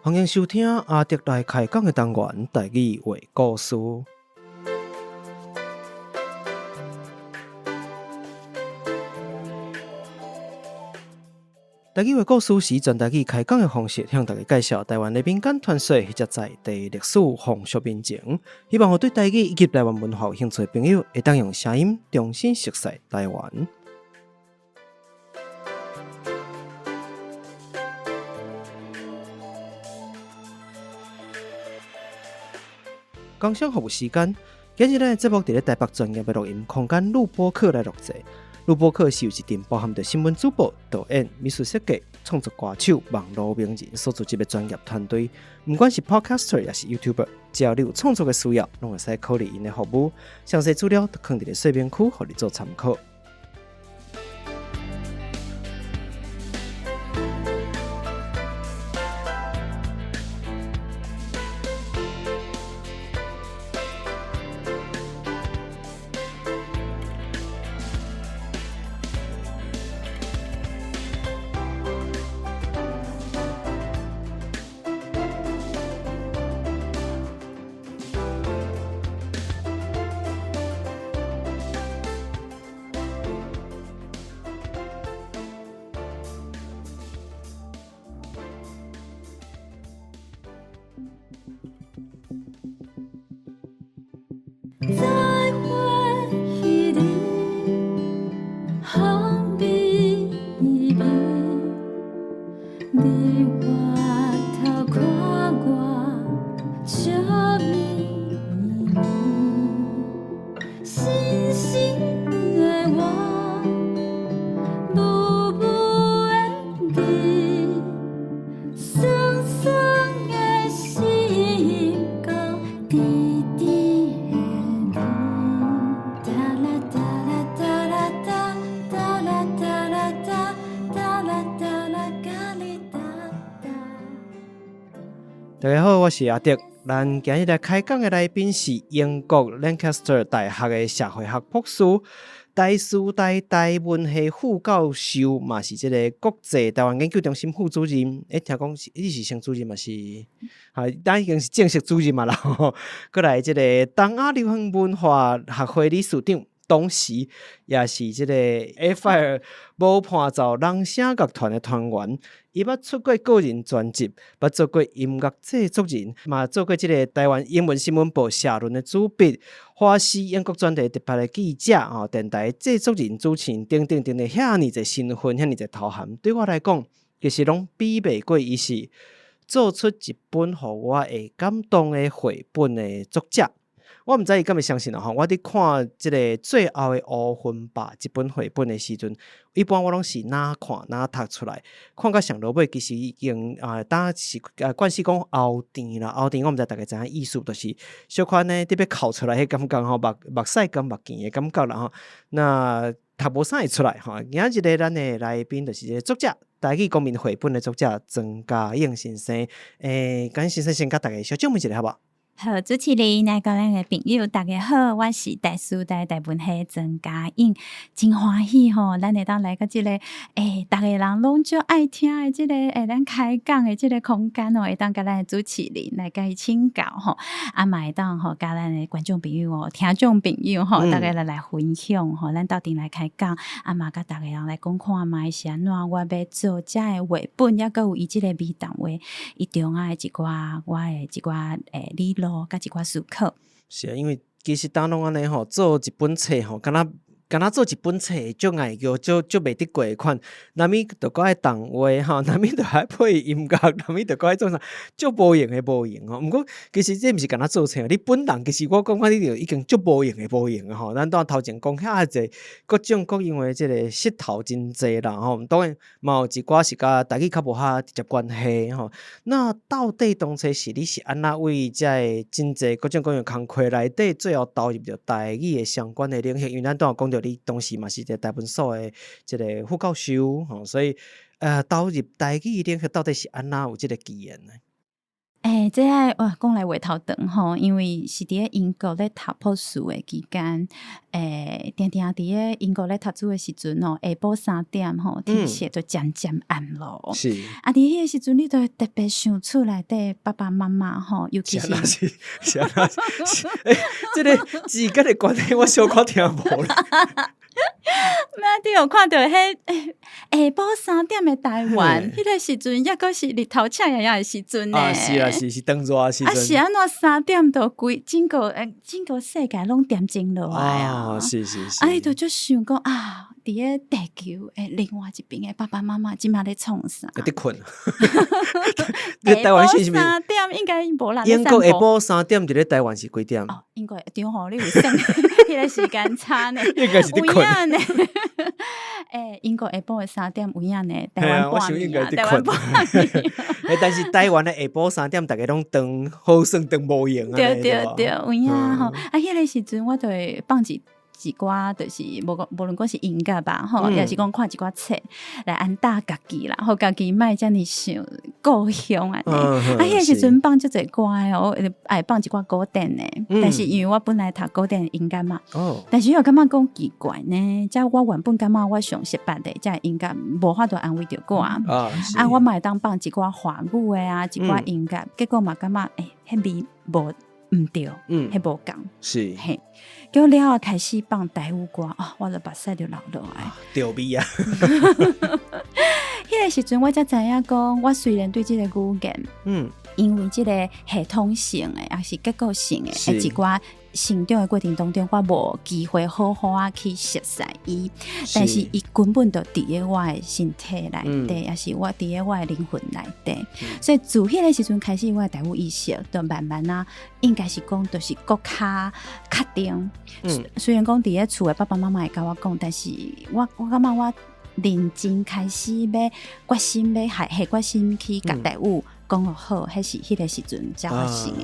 歡迎收聽阿德來開講的單元台語畫故事。台語畫故事是全台語開講的方式，向大家介紹台灣的民間傳說或者在地歷史風俗民情。希望予對台語以及台灣文化有興趣的朋友，會當用聲音重新熟悉台灣。工商服務時間，今日咱的節目佇咧台北專業的錄音空間錄播客來錄製。錄播客是由一陣包含著新聞主播、導演、美術設計、創作歌手、網路名人所組織的專業團隊。毋管是 Podcaster 抑是 YouTuber，只要你有創作的需要，攏會使考慮𪜶的服務。詳細資料都囥佇咧說明區，予你做參考。大家好，我是阿德。咱今日來開講的來賓是英國 Lancaster 大學的社會學博士、台師大台文系副教授，嘛是這个國際台灣研究中心副主任。欸，聽講是你是先主任嘛是？哈，咱已經是正式主任嘛啦。閣來這个東亞流行文化學會理事長。董事，也是這个 F.I. 無伴奏人聲樂團的團員。伊捌出過個人專輯，捌做過音樂製作人，嘛做過這个台灣英文新聞報社論的主筆，華視英國專題特派的記者，吼，電台製作人、主持人等等等等，遐爾濟身份，遐爾濟頭銜，對我來講，其實攏比袂過伊是做出一本予我會感動的繪本的作者。我毋知伊敢會相信啦吼，我佇看這个最後的烏雲吧這本繪本的時陣，一般我攏是哪看哪讀出來，看到上落尾其實已經啊，當時啊，慣勢講喉甜啦，喉甜我毋知大家知影意思，就是小可呢特別哭出來彼感覺吼，目目屎乾目鏡的感覺啦吼。那讀無啥會出來吼，今仔日咧咱的來賓就是這个作者，台語公民繪本的作者莊佳穎先生。欸，佳穎先生先共大家小請問一下好無？好，主持人，來個咱的朋友，大家好，我是台師大台文系莊佳穎，真歡喜吼，咱會當來到這个，欸，逐个人攏足愛聽的這个，欸，咱開講的這个空間哦，會當佮咱的主持人來共伊請教吼，啊嘛會當吼，佮咱的觀眾朋友哦，聽眾朋友吼，逐家來來分享吼，咱鬥陣來開講，啊嘛佮逐个人來講看覓是按怎，我欲做遮的繪本，猶閣有伊這个美動畫，伊中間的一寡我的一寡欸理論。佮一寡思考。是啊，因為其實當攏按呢吼，做一本冊吼，敢若敢若做一本冊，足礙叫足足袂得過的款。啥物都閣愛動畫吼，啥物都愛配音樂，啥物都閣愛創啥，足無閒的無閒吼。毋過其實這毋是干焦做冊，你本人其實我感覺你就已經足無閒的無閒啊吼。咱拄仔頭前講遐濟各種各樣的這个穡頭真濟啦吼。當然嘛有一寡是佮台語較無遐直接關係吼。那到底當初是你是按怎為遮个真濟各種各樣工課內底，最後投入著台語的相關的領域？因為咱拄仔講著你當時嘛是一个台文所的這个副教授吼，所以投入台語領域到底是按怎有這个機緣呢？欸，這個哇，講來話頭長吼，因為是佇咧英國咧讀博士的期間，欸，定定佇咧英國咧讀書的時陣吼，下晡3點吼，天色就漸漸暗咯。啊，佇彼個時陣，你就會特別想厝內底爸爸媽媽吼，尤其是是是啊，是欸，這個時間的關係，我小可聽無咧。那你有看著彼下晡三點的台灣，彼個時陣猶閣是日頭赤炎炎的時陣呢。啊，是啊，是是當熱的時陣。啊，是按怎3點就規整個欸，整個世界攏恬靜落來啊！是是是。啊，你就足想講啊，佇咧地球的另外一邊的爸爸媽媽這馬咧創啥？佇睏。你台灣是啥物？ 3點應該無人。英國下晡三點佇咧台灣是幾點？哦，英國對吼，你有算彼個時間差呢？應該是佇睏。呢。欸，英國下晡的三點有影呢？台灣半暝啊，台灣半暝。欸，但是台灣的下晡三點，逐家攏當好耍當無閒啊。對對對，有影吼。啊，彼個時陣我就會放一寡，就是無無論講是音樂吧，吼，抑是講看一寡冊來安搭家己啦，予家己莫遮爾想故鄉按呢。啊，彼個時陣放足濟歌的，我愛放一寡古典的，但是因為我本來讀古典音樂嘛，但是又感覺講奇怪呢，遮我原本感覺我上熟捌的遮音樂無法度安慰著我啊，啊，我嘛會當放一寡華語的啊，一寡音樂，結果嘛感覺欸，彼味無毋對，彼無仝，嘿。結果了後開始放台語歌，哦，我就目屎就流落來。著味啊！彼個時陣我才知影講，我雖然對這個語言，因為這個系統性的，抑是結構性的，一寡成長的過程當中，我無機會好好仔去熟似伊，但是伊根本就佇咧我的身體內底，抑是我佇咧我的靈魂內底。所以自彼個時陣開始，我的台語意識就慢慢啊，應該是講就是閣較確定。雖然講佇咧厝的爸爸媽媽會共我講，但是我感覺我認真開始欲決心欲下下決心去共台語講予好，彼是彼個時陣才發生的。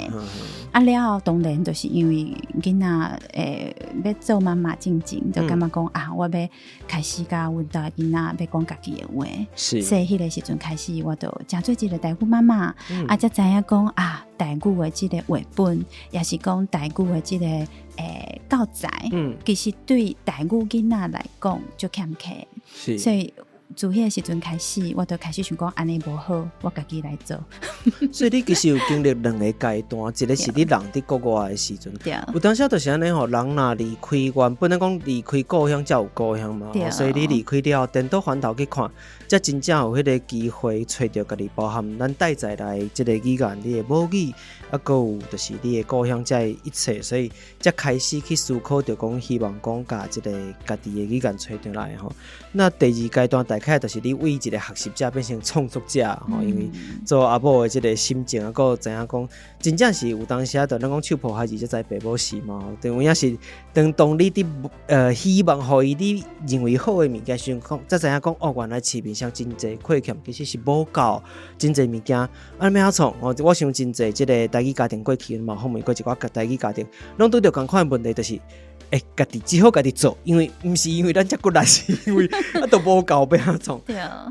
啊了後當然就是因為囡仔欸欲做媽媽進前，就感覺講啊，我欲開始共阮兜的囡仔欲講家己的話。所以彼個時陣開始，我就成做一個台語媽媽，啊，才知影講啊，台語的這個繪本，抑是講台語的這個欸教材，其實對台語囡仔來講足欠缺。所以自彼個時陣開始，我就開始想講按呢無好，我家己來做。所以你其實有經歷兩個階段，一個是你人佇國外的時陣，有當時就是按呢吼，人若離開原本來講離開故鄉才有故鄉嘛，所以你離開了後，顛倒翻頭去看，才真正有彼個機會揣著家己，包含咱帶在來這個語言，你的母語，啊，閣有就是你的故鄉這一切，所以才開始去思考著講，希望講共這個家己的語言揣轉來吼。那第二階段大概就是你為一個學習者變成創作者吼，因為做阿母的這個心情啊，閣知影講，真正是有當時啊，就咱講手抱孩子才知父母死嘛。有影是當當你佇希望予伊你認為好的物件時陣，講才知影講哦，原來市面上真濟虧欠，其實是無夠真濟物件。啊，欲按怎創？哦，我想真濟這個台語家庭過去嘛，訪問過一寡台語家庭，攏拄著仝款的問題，就是欸，家己只好家己做，因為毋是因為咱遮骨力，是因為啊都無夠欲按怎創。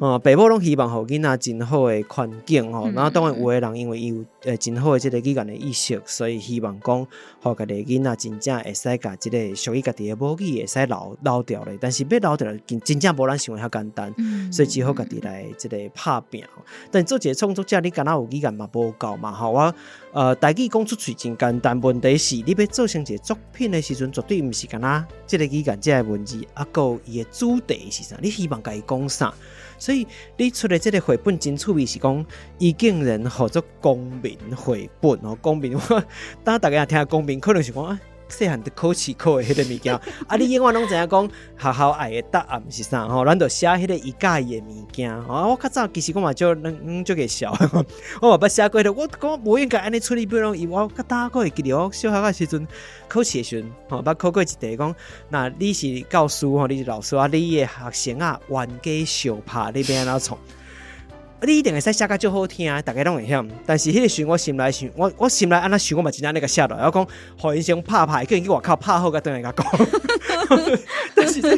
哦，爸母攏希望予囡仔真好的環境吼，然後當然有的人因為伊有真好的這個語言的意識，所以希望講予家己的囡仔真正會使共這個屬於家己的母語會使留留著咧。但是欲留著真真正無咱想的遐簡單，所以只好家己來這個拍拚。但做一個創作者，你敢若有語言嘛無夠嘛吼。我台語講出喙真簡單，問題是你欲做成一個作品的時陣，絕對毋是干焦這個語言這個文字，啊，閣有伊的主題是啥？你希望共伊講啥？所以你出的這個繪本真趣味，是講伊竟然號做公民繪本哦，公民，我當逐家聽公民，可能是講啊，細漢佇考試考的彼個物件，啊，你永遠攏知影講學校愛的答案是啥吼，咱就寫彼個伊佮意的物件。啊，我較早其實我嘛足攏足會笑，我嘛捌寫過的，我講無應該按呢處理，比如講，伊我較早閣會記得我小學的時陣考試的時陣，吼，捌考過一題講，若你是教師吼，你是老師啊，你的學生啊冤家相拍，你欲按怎創？你一定會使寫甲足好聽，逐家攏會曉。但是彼個時陣我心內想，我心內按怎想，我嘛真正按呢共寫落來。我講，予𪜶先拍拍，叫𪜶去外口拍好，才轉來共講。但是這，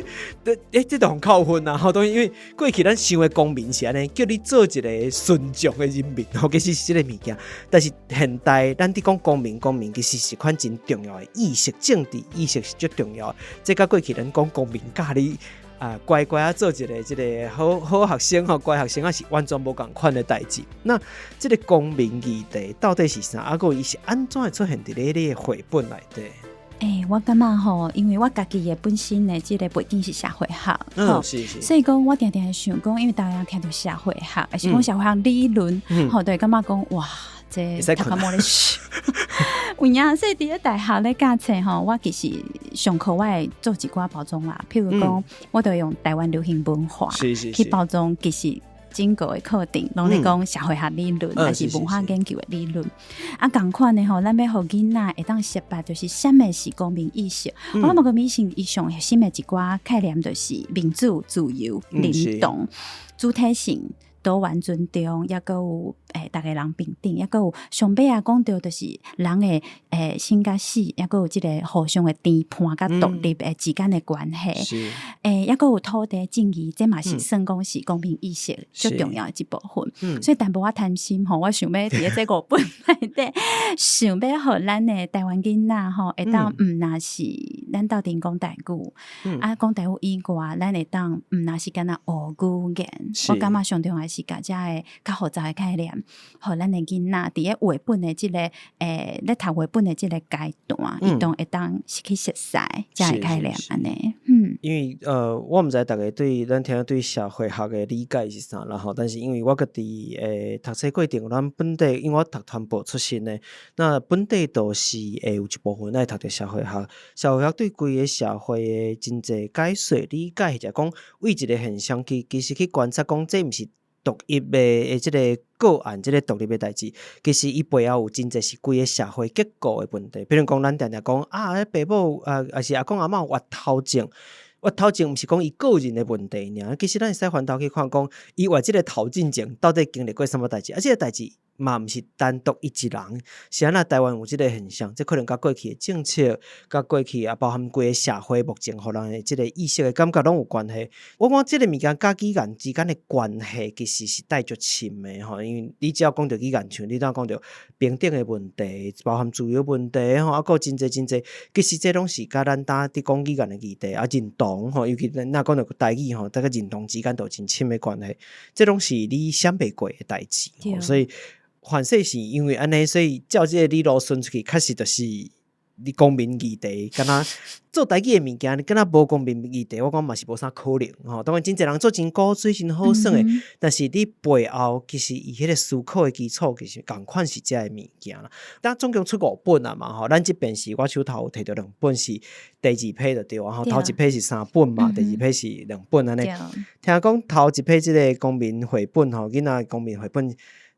欸，這就予扣分啊！吼，當然因為過去咱想的公民是按呢，叫你做一個順從的人民，吼，其實是這個物件。但是現代咱佇講公民，公民其實是款真重要的意識，政治意識是足重要的。這佮過去咱講公民教你啊，乖乖仔做一個這個好好學生吼，乖學生啊，是完全無仝款的代誌。那這個公民議題到底是啥？啊，閣伊是按怎會出現佇咧你的繪本內底？欸，我感覺吼，因為我家己的本身的這個背景是社會學，所以講我定定會想講，因為逐家聽著社會學，抑是講社會學理論，吼，就會感覺講哇，這讀較無咧想。有影，所以佇咧大學咧教冊吼，我其實上課我會做一寡包裝啦，譬如講，我就用台灣流行文化去包裝，其實整個的課程攏咧講社會學理論，抑是文化研究的理論。啊，仝款的吼，咱欲予囡仔會當識別，就是啥物是公民意識。我感覺公民意識伊上核心的一寡概念，就是民主、自由、認同、主體性、多元尊重，抑閣有欸，逐个人平等，抑閣有上尾仔講著就是人的生佮死，抑閣有這个互相的評判佮獨立的之間的關係。欸，抑閣有土地正義，這嘛是算講是公民意識最重要的一部分。所以淡薄仔貪心吼，我想欲佇咧這五本內底，想欲予咱的台灣囡仔吼，會當毋若是咱鬥陣講台語，啊講台語以外，咱會當毋若是干焦學語言。我感覺上重要是共這个較複雜的概念，予咱的囡仔佇咧繪本的這个咧讀繪本的這个階段，伊當會當去熟悉這个概念按呢。因為我毋知逐家對咱聽對社會學的理解是啥啦吼，但是因為我家己讀冊過程，咱本地因為我讀傳播出身的，那本地都是會有一部分愛讀著社會學，社會學對規个社會的真濟解說理解，或者講對一個現象去其實去觀察講，這毋是獨一的這个個案，這个獨立的代誌，其實伊背後有真濟是規个社會結構的問題。比如講，咱定定講啊，爸母啊，抑是阿公阿嬤有越頭症，越頭症毋是講伊個人的問題爾，其實咱會使回頭去看講，伊越這个頭進前到底經歷過啥物代誌，啊，這个代誌嘛毋是單獨伊一人，是按怎台灣有這个現象，這可能佮過去的政策，佮過去啊，包含規个社會目前予人的這个意識的感覺攏有關係。我感覺這个物件佮語言之間的關係其實是帶足深的吼，因為你只要講著語言，像你拄仔講著平等的問題，包含自由問題吼，啊，閣真濟真濟，其實這攏是佮咱今佇講語言的議題啊，認同吼，尤其咱若講著台語吼，這个認同之間都有真深的關係，這攏是你閃袂過的代誌，所以凡勢是因為按呢，所以照這個理路順出去，確實就是你公民議題，敢若做台語的物件，敢若無公民議題，我講嘛是無啥可能吼。當然真濟人做真古錐、真好耍的，但是你背後其實伊彼个思考的基礎，其實仝款是這个物件啦。但總共出五本啊嘛吼，咱這邊是我手頭有提著兩本是第二批就對啊吼，頭一批是三本嘛，第二批是兩本按呢。聽講頭一批這个公民繪本吼，囡仔公民繪本，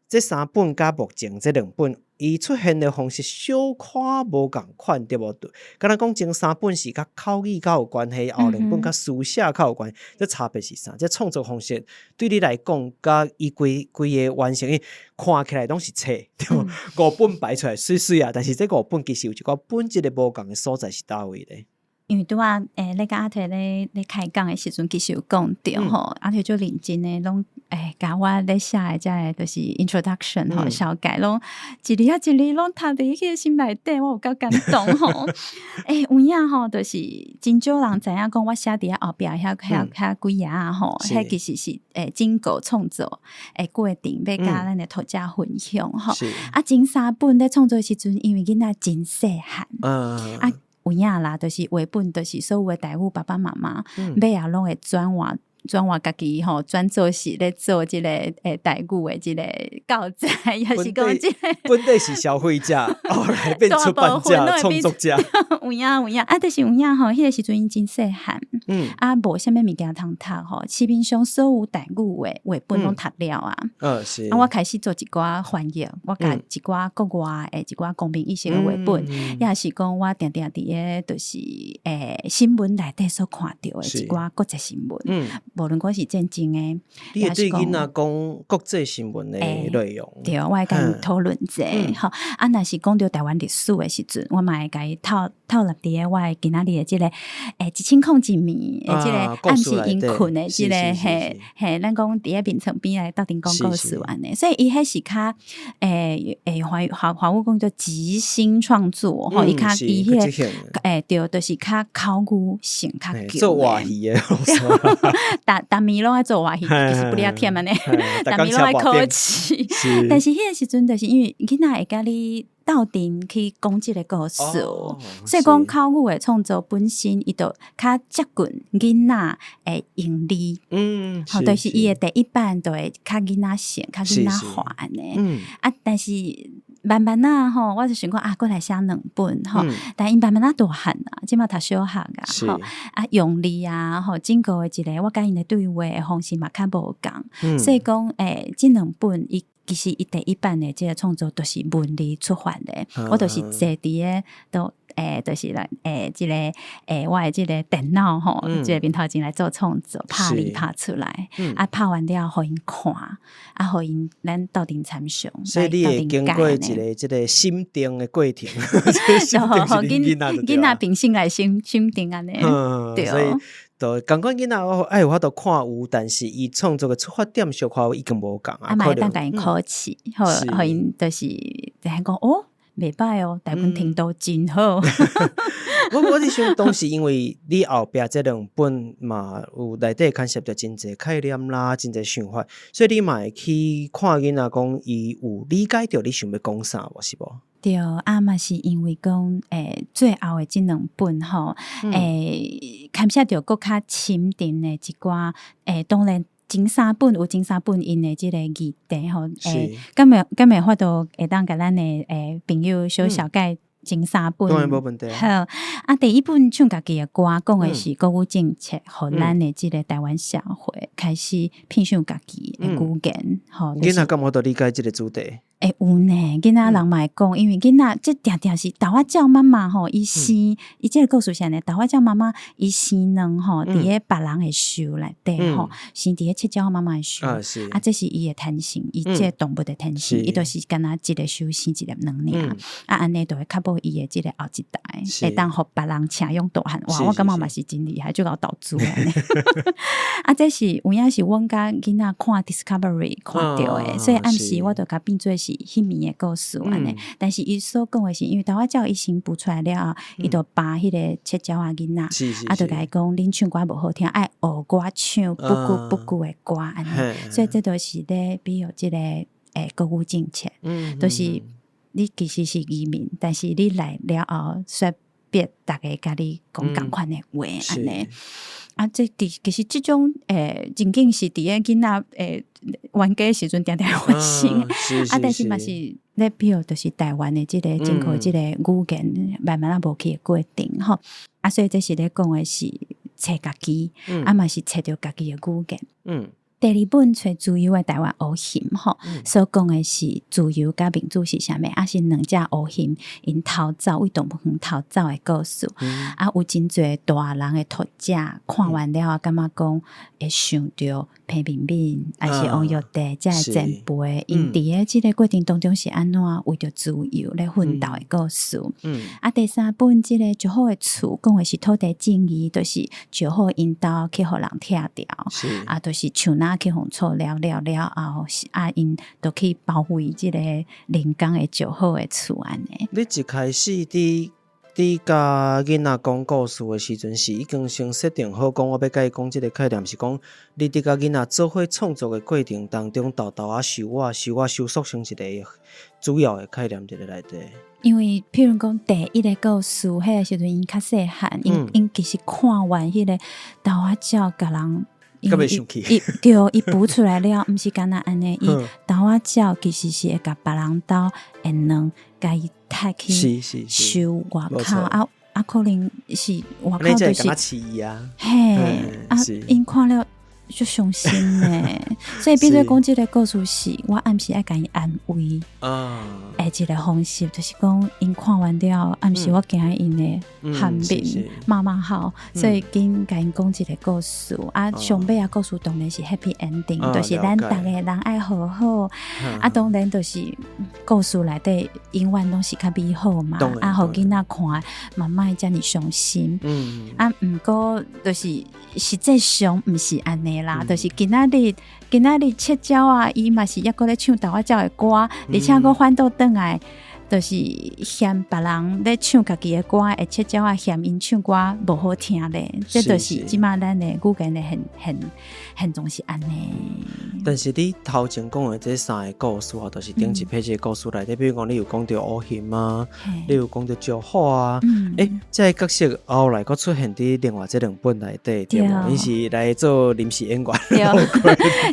這三本佮目前這兩本，伊出現的方式小可無仝款，對無？敢若講前三本是佮口語較有關係，後兩本佮書寫較有關係，這差別是啥？這創作方式對你來講，佮伊規規个完成，因為看起來攏是冊，對無？五本擺出來媠媠啊，但是這五本其實有一寡本質的無仝的所在是佗位咧？因為拄仔咧佮阿提咧開講的時陣，其實有講著吼，阿提足認真的，攏共我咧寫的這个就是 introduction 吼，紹介攏一字仔一字攏讀佇彼个心內底，我有夠感動吼。欸，有影吼，就是真少人知影講我寫佇遐後壁遐遐遐幾頁仔吼，彼其實是整個創作的過程，欲佮咱的讀者分享吼。啊，前三本咧創作的時陣，因為囡仔真細漢，啊，有影啦，就是繪本，就是所有的台語爸爸媽媽，尾仔攏會轉換轉換家己吼，轉做是咧做這个台語的這个教材，抑是講這个本底是消費者，後來變出版者、創作者。有影有影，啊，就是有影吼，彼个時陣𪜶真細漢，啊，無啥物物件通讀吼，市面上所有台語的繪本攏讀了啊。啊，我開始做一寡翻譯，我共一寡國外的一寡公民意識的繪本，抑是講我定定佇咧就是新聞內底所看著的一寡國際新聞。無論講是戰爭的，你會對囡仔講國際新聞的內容，對，我會共𪜶討論者，吼。啊，若是講著台灣歷史的時陣，我嘛會共伊套套入佇個我的今仔日的這個1001暝的這個暗時𪜶睏的這個嘿嘿，咱講佇個眠床邊來鬥陣講故事按呢，所以伊彼是較華華華語講做即興創作，吼，伊較伊彼個對，就是較口語性較強。做活戲的，逐逐暝攏愛做活戲，其實不了忝按呢，逐暝攏愛考試。但是彼個時陣，就是因為囡仔會共你鬥陣去講這個故事，所以講口語的創作本身，伊就較接近囡仔的用字。吼，就是伊的第一版就會較囡仔性、較囡仔化按呢。啊，但是慢慢仔吼，我就想講啊，閣來寫兩本吼，但𪜶慢慢仔大漢啊，這馬讀小學啊，吼啊用字啊，吼，整個的一個我共𪜶的對話的方式嘛較無仝，所以講這兩本伊其實伊第一版的這個創作都是文字出發的，我就是坐佇個都就是來這個我的這個電腦吼，這個面頭前來做創作，拍字拍出來，啊拍完了予𪜶看，啊予𪜶咱鬥陣參詳，所以你會經過一個這個審定的過程，審定是囡仔囡仔評審來審審定按呢，對。所以就仝款囡仔愛有法度看有，但是伊創作的出發點小可已經無仝啊，啊嘛會當共𪜶考試，予𪜶就是知影講哦，袂䆀哦，台文程度真好。我佇想，當時因為你後壁這兩本嘛有內底牽涉著真濟概念啦，真濟想法，所以你嘛會去看囡仔講，伊有理解著你想欲講啥無是無？對，啊嘛是因為講，最後的這兩本吼，牽涉著閣較深沉的一寡，當然前三本有前三本𪜶的這個議題吼，敢會法度會當共咱的朋友小小解前三本？當然無問題。好，啊，第一本唱家己的歌，講的是國語政策，予咱的這個台灣社會開始偏向家己的語言，吼。囡仔敢有法度理解這個主題？會有呢，囡仔人嘛會講，因為囡仔這定定是豆仔鳥媽媽吼，伊生伊這個故事是按呢，豆仔鳥媽媽伊生卵吼，佇個別人的樹內底吼，生佇個七鳥媽媽的樹，啊，這是伊的天性，伊這個動物的天性，伊就是干焦一個樹生一粒卵爾，啊，按呢就會確保伊的這個後一代會當予別人請養大漢。哇，我感覺嘛是真厲害，足𠢕投資按呢。啊，這是有影是阮共囡仔看 Discovery 看著的，所以暗時我就共變做是彼暝的故事按呢。但是伊所講的是，因為豆仔鳥伊先孵出來了後，伊就扒彼個七鳥仔囡仔，啊，就共伊講，恁唱歌無好聽，愛學我唱布谷布谷的歌按呢。所以這都是咧，比如這個國語政策，就是你其實是移民，但是你來了後，煞逼逐家共你講仝款的話按呢。啊，這其其實這種情景是佇個囡仔冤家時陣定定發生，啊，但是嘛是咧，比如就是台灣的這個整個這個語言慢慢仔無去的過程吼，啊，所以這是咧講的是揣家己，啊嘛是揣著家己的語言。第二本揣自由的台灣烏熊吼，所講的是自由佮民主是啥物，啊是兩隻烏熊𪜶逃走為動物園逃走的故事。啊，有真濟大人的讀者看完了後，感覺講會想著彭敏敏，抑是王玉娣這个前輩，𪜶佇个這个過程當中是按怎為著自由咧奮鬥的故事。啊，第三本這个石虎的厝講的是土地正義，就是石虎𪜶兜去予人拆掉，啊，就是樹林去予錯了了了後，啊，𪜶就去包圍這個林港的石虎的厝按呢。你一開始佇共囡仔講故事的時陣，是已經先設定好講我欲共伊講這個概念，是講你佇共囡仔做伙創作的過程當中，沓沓仔修啊修啊修塑成一個主要的概念佇咧內底。因為譬如講第一個故事，彼個時陣𪜶較細漢，𪜶其實看完彼個豆仔鳥共人。閣袂生氣，伊對，伊孵出來了，毋是干焦按呢，伊豆仔鳥其實是會共別人兜的卵，共伊刣去收外口啊啊，可能是外口就是，啊嘿啊，𪜶看了。足傷心呢，所以變做講這個故事是我暗時愛共伊安慰的一個方式，就是講𪜶看完了，暗時我驚𪜶的喊面媽媽好，所以緊共𪜶講一個故事。啊，上尾仔故事當然是 happy ending，就是咱逐个人愛和好。啊，當然就是故事內底永遠攏是較美好嘛。啊，予囡仔看嘛莫遮爾傷心。啊，毋過就是實際上毋是按呢啦，就是今仔日切鳥仔，伊嘛是猶閣咧唱豆仔鳥的歌，而且閣反倒轉來，就是嫌別人咧唱家己的歌，會切鳥仔嫌𪜶唱歌無好聽咧，這就是這馬咱的語言的現狀是按呢。但是你頭前講的這三个故事啊，就是頂一批這个故事內底，比如講你有講著烏熊啊，你有講著石虎啊，這个角色後來閣出現佇另外這兩本內底，對無？伊是來做臨時演員，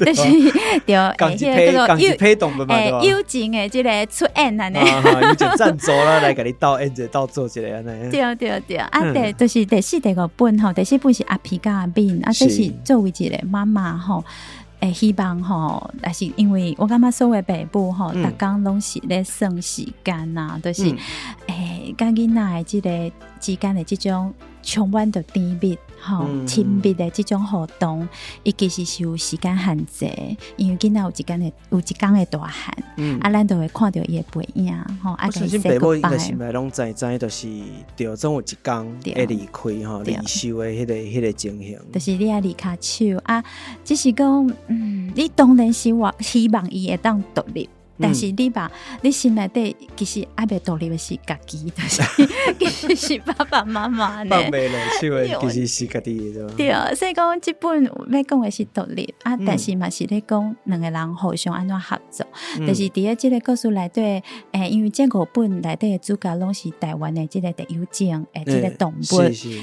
就是對，仝一批仝一批動物嘛，友情的這个出演按呢，友情贊助啦，來共你鬥演一下，鬥做一下按呢。對對對，啊，就是第四、第五本吼，第四本是阿皮佮阿敏，啊，這是作為一個媽媽吼。會希望吼，但是因為我感覺所有爸母吼，逐工攏是咧算時間啊，就是佮囡仔的這个之間的這種充滿著甜蜜吼、親密的這種互動，伊其實是有時間限制，因為囡仔有一工的有一工會大漢，啊，咱就會看著伊的背影吼。啊，我相信爸母應該是嘛攏知知，就是著總有一工會離開吼，離休的彼个情形。就是你愛離跤手啊，只是講，你當然是我希望伊會當獨立。但是你把你心內底其實猶未獨立的是家己，就是其實是爸爸媽媽呢。放袂落手的其實是家己的。對，所以講這本欲講的是獨立啊，但是嘛是咧講兩个人互相按怎合作。就是佇咧這个故事內底，因為這五本內底的主角攏是台灣的這个特有種的這个動物。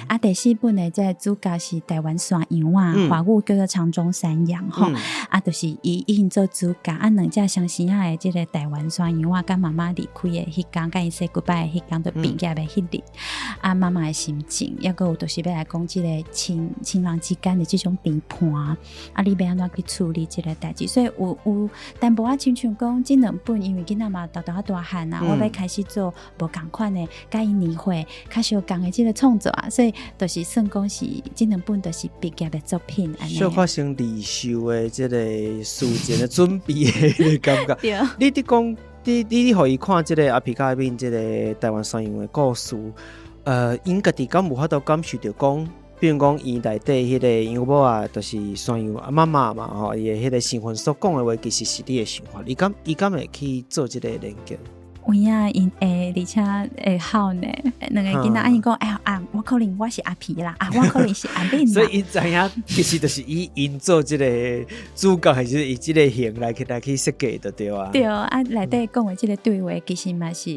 啊，第四本的這个主角是台灣山羊仔，華語叫做長鬃山羊吼。啊，就是伊已經做主角，啊，兩隻相生仔的這个台灣山羊仔，佮媽媽離開的彼工，佮伊 say goodbye 的彼工，就畢業的彼日，啊，媽媽的心情，猶閣有就是欲來講這个親人之間的這種甜伴，啊，你欲按怎去處理這个代誌？所以有淡薄仔親像講，這兩本因為囡仔嘛沓沓仔大漢啊，我欲開始做無仝款的，佮𪜶年歲較相仝的這个創作啊，所以就是算講是這兩本就是畢業的作品。小可先離休的這个事前的準備的感覺。對。你佇講，你予伊看這个阿皮佮阿敏這个台灣山羊的故事，𪜶家己敢有法度感受著講，比如講伊內底彼个養母啊，就是山羊阿媽媽嘛吼，伊的彼个身份所講的話，其實是你的想法，伊敢會去做這个連結？有影𪜶會，而且會好呢。兩个囡仔啊，𪜶講，哎啊，我可能我是阿皮啦，啊，我可能是阿敏啦。所以𪜶知影，其實就是以𪜶做這个主角，還是以這个型來去設計就對啊。對啊，內底講的這个對話，其實嘛是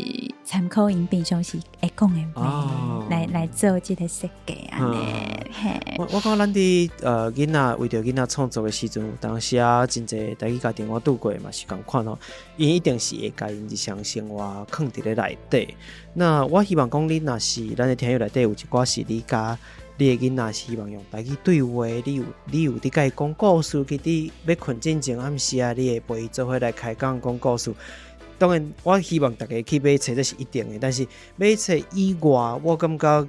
參考𪜶平常時會講的話，來做這个設計按呢。嘿。我感覺咱佇囡仔為著囡仔創作的時陣，有當時啊，真濟台語家庭我拄過嘛是仝款吼，𪜶一定是會共𪜶日常生活囥佇咧內底。那我希望講，你若是咱的聽友內底有一寡是你佮你的囡仔是希望用台語對話，你有佇共伊講故事，其實欲睏進前暗時啊，你會陪伊做伙來開講講故事。當然，我希望逐家去買冊，這是一定的。但是買冊以外，我感覺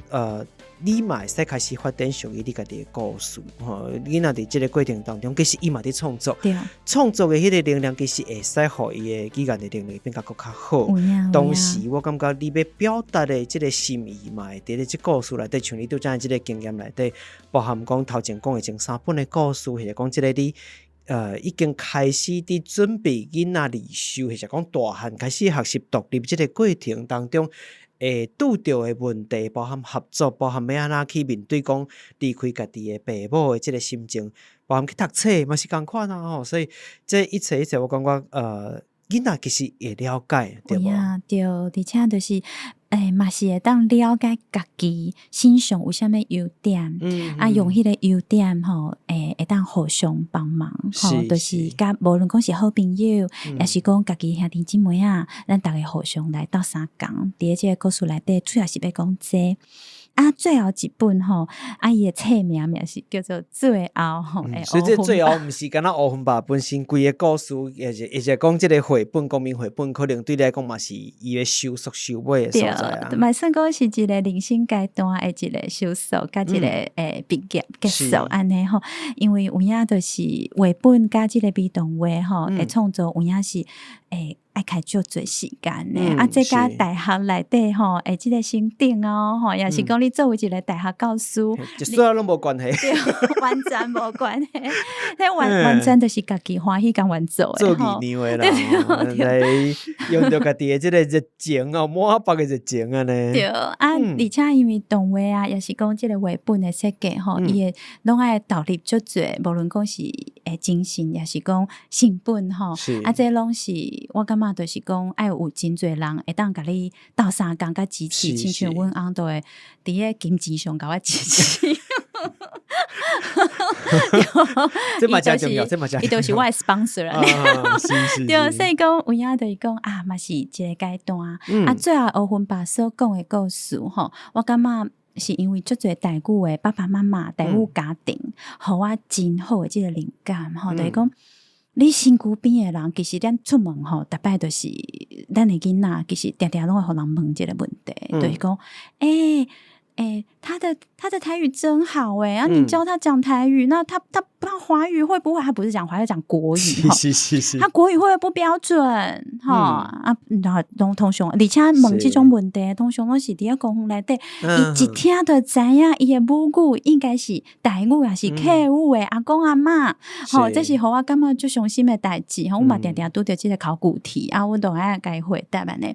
你嘛會使開始發展屬於你家己的故事吼。囡仔佇這个過程當中，其實伊嘛佇創作，創作的彼个能量，其實會使予伊的語言的能力變甲閣較好。同時，我感覺你欲表達的這个心意嘛，會佇咧這故事內底，像你拄才這个經驗內底，包含講頭前講的前三本的故事，或者講這个你已經開始佇準備囡仔離休，或者講大漢開始學習獨立這个過程當中，會拄著的問題，包含合作，包含欲按怎去面對講離開家己的爸母的這个心情，包含去讀冊嘛是仝款啊吼，所以這一切一切，我感覺囡仔其實會了解，對無？對，而且就是嘛是會當了解家己身上有啥物優點，啊，用彼个優點吼，會當互相幫忙，吼，就是佮無論講是好朋友，抑是講家己兄弟姊妹仔，咱逐家互相來鬥相共。佇咧這个故事內底，主要是欲講這個。啊，最後一本吼，啊，伊的冊名名是叫做最後吼。所以這最後毋是干焦烏昏爸本身規个故事，也是講這個繪本，公民繪本，可能對你來講嘛是伊的收束收尾的所在啊。嘛算講是一個人生階段的一個收束，佮一個畢業結束按呢吼。因為有影就是繪本佮這個美動畫吼，的創作有影是會愛開足濟時間的。啊，這佮大學內底吼，會這個成長哦，吼，也是講你作為一個大學教師，這所有攏無關係，完全無關係，彼完全就是家己歡喜甘願做的，做義娘的啦，來用著家己的這個熱情哦，滿腹的熱情按呢。對啊，而且因為動畫啊，也是講這個繪本的設計吼，伊會攏愛投入足濟，無論講是精神，也是講成本吼，啊，這攏是我感覺就是講愛有真濟人會當共你鬥相共佮支持，親像阮翁都會佇咧金錢上共我支持。這嘛誠重要，這嘛誠伊就是我的 sponsor。對，所以講有影就是講啊，嘛是一個階段。啊，最後烏昏爸所講的故事吼，我感覺是因為足濟台語的爸爸媽媽、台語家庭，予我真好的這個靈感吼，就是講你身軀邊的人，其實咱出門吼，逐擺就是咱的囡仔，其實定定攏會予人問這個問題，就是講，欸欸，他的台語真好欸，啊，你教他講台語，那他華語會不會？他不是講華語，講國語哈。他國語會不會不標準？哈啊，然後攏通常，而且問這種問題，通常攏是佇咧公園內底，伊一聽就知影，伊的母語應該是台語，抑是客語的阿公阿嬤。吼，這是予我感覺足傷心的代誌。吼，我嘛定定拄著這個考古題，啊，阮都愛共伊回答按呢。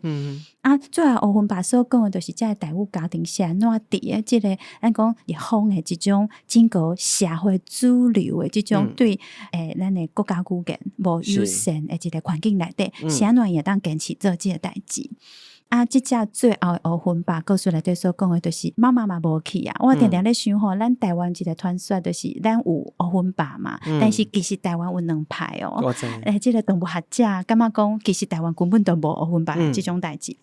啊，最後烏昏爸所講的，就是這個台語家庭是按怎佇咧這個咱講日方的這種整個社會主流的這種對咱的國家語言無友善的一個環境內底，是按怎會當堅持做這個代誌。啊，這隻最後的烏昏爸故事內底所講的，就是媽媽嘛無去啊。我定定咧想吼，咱台灣一個傳說就是咱有烏昏爸嘛，但是其實台灣有兩派哦。這個動物學者感覺講，其實台灣根本就無烏昏爸這種代誌。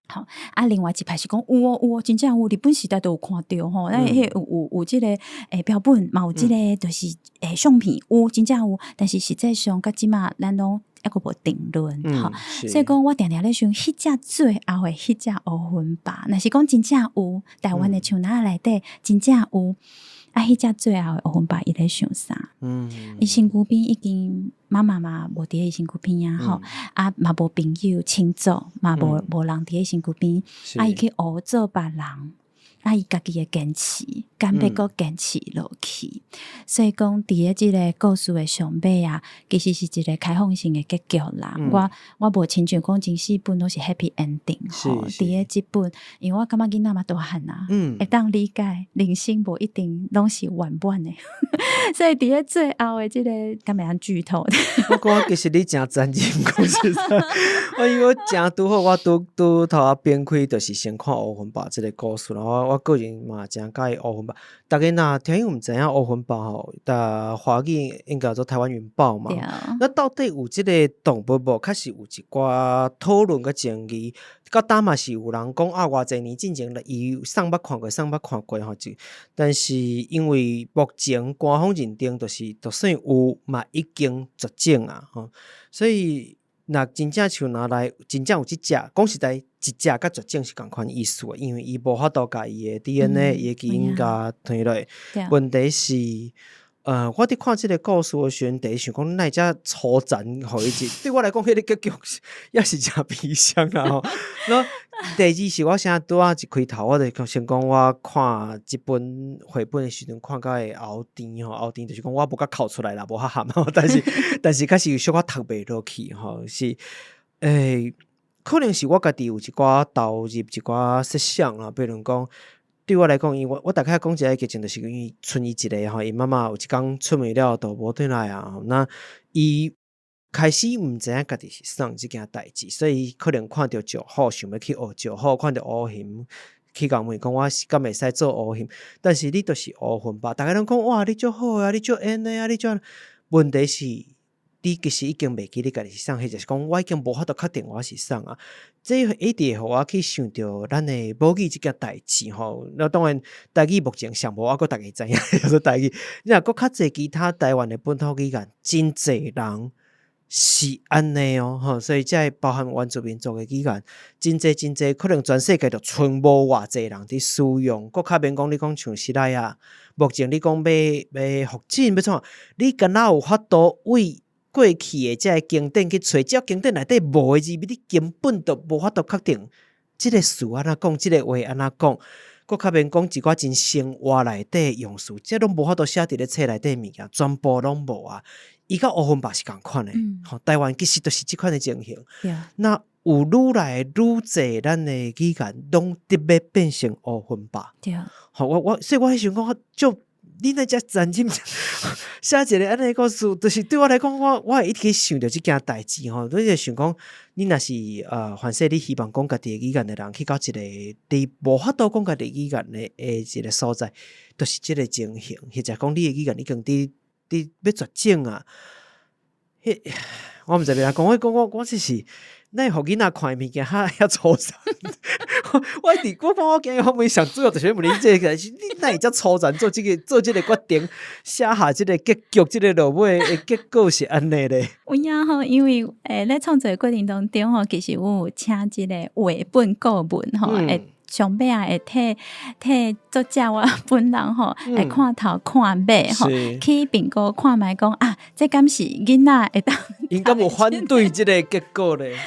好，啊，另外一派是講有哦有哦，真正有，日本時代都有看著吼，咱彼有這個標本，嘛有這個就是相片有，真正有，但是實際上到這馬咱攏猶閣無定論吼，所以講我定定咧想，彼隻最後的彼隻烏昏爸，若是講真正有台灣的樹林內底真正有，啊，彼隻最後的烏昏爸伊咧想啥？伊身軀邊已經媽媽嘛無佇咧伊身軀邊啊，吼，啊嘛無朋友親族嘛無人佇咧身軀邊，啊伊去學做別人，啊伊家己的堅持，敢欲閣堅持落去。所以講佇咧這個故事的上尾啊，其實是一個開放性的結局啦。我無親像講前四本攏是 happy ending 吼，佇咧這本，因為我感覺囡仔嘛大漢啊，會當理解人生無一定攏是圓滿的，所以佇咧最後的這個，敢會當劇透？我感覺其實你誠殘忍，講實在，我因為我誠拄好，我拄拄頭仔展開，就是先看烏昏爸這個故事，然後我個人嘛誠佮意烏昏爸。逐家若聽友毋知影烏昏爸吼，但華語應該叫做台灣雲豹嘛。那到底有這個動物無？確實有一寡討論佮爭議。到今嘛是有人講啊，偌濟年進前伊送捌看過，送捌看過吼。但是因為目前官方認定就是就算有嘛已經絕種啊吼。所以若真正像若來真正有這隻，講實在，一隻佮絕種是仝款意思的，因為伊無法度共伊的 DNA、伊的基因共傳落。問題是，我佇看這個故事的時陣，第一想講，哪會遮粗殘予伊一，對我來講，彼個結局也是誠悲傷啦吼。那第二是我現在拄仔一開頭，我就先講我看這本繪本的時陣，看甲會喉甜吼，喉甜就是講我無甲哭出來啦，無較含吼，但是確實有小可讀袂落去吼，是可能是我家己有一寡投入一寡設想啦，比如講，對我來講，因為我大概講一個劇情，就是因為賰伊一个吼，𪜶媽媽有一工出門了就無轉來啊，那伊開始毋知影家己是啥這件代誌，所以可能看著石虎想欲去學石虎，看著烏熊去共問講我是敢會使做烏熊，但是你就是烏昏爸，逐家攏講哇，你足好啊，你足緣的啊，你足問題是佇你其實已經袂記你家己是啥，或者是講我已經無法度確定我是啥啊。這一直會予我去想著咱的母語這件代誌吼。那當然，台語目前上無，我閣逐家知影叫做台語。你若閣較濟其他台灣的本土語言，真濟人是按呢哦，吼，所以這會包含原住民族的語言，真濟真濟，可能全世界就賰無偌濟人佇使用。閣較免講你講像西來啊，目前你講欲欲復振欲創，你敢若有法度為過去的這个經典去揣，只要經典內底無的字，你根本就無法度確定這个詞按怎講，這个話按怎講。閣較免講一寡真生活內底用詞，這攏無法度寫佇咧冊內底物件，全部攏無啊。伊佮烏分白是仝款的，吼，台灣其實就是這款的情形。那有愈來愈濟咱的語言攏得欲變成烏分白。吼，我所以我彼時陣講就你若遮殘忍寫一个按呢故事，就是對我來講，我會一直去想著這件代誌吼。你就想講，你若是凡勢你希望講家己的語言的人，去到一個你無法度講家己語言的一個所在，就是這個情形，或者講你的語言已經佇佇欲絕種啊。彼我毋知欲按怎講，我講我我這是，咱予囡仔看的物件較遐粗殘。我一直我講我今日訪問上主要就是欲問你這個，你哪會遮粗殘做這个做這个決定，寫下這个結局，這个落尾的結果是按呢咧？有影吼，因為咧創作的過程當中吼，其實阮有請這個繪本顧問吼，會上尾仔會替替作者我本人吼，會看頭看尾吼，去評估看覓講啊，這敢是囡仔會當？𪜶敢有反對這個結果咧？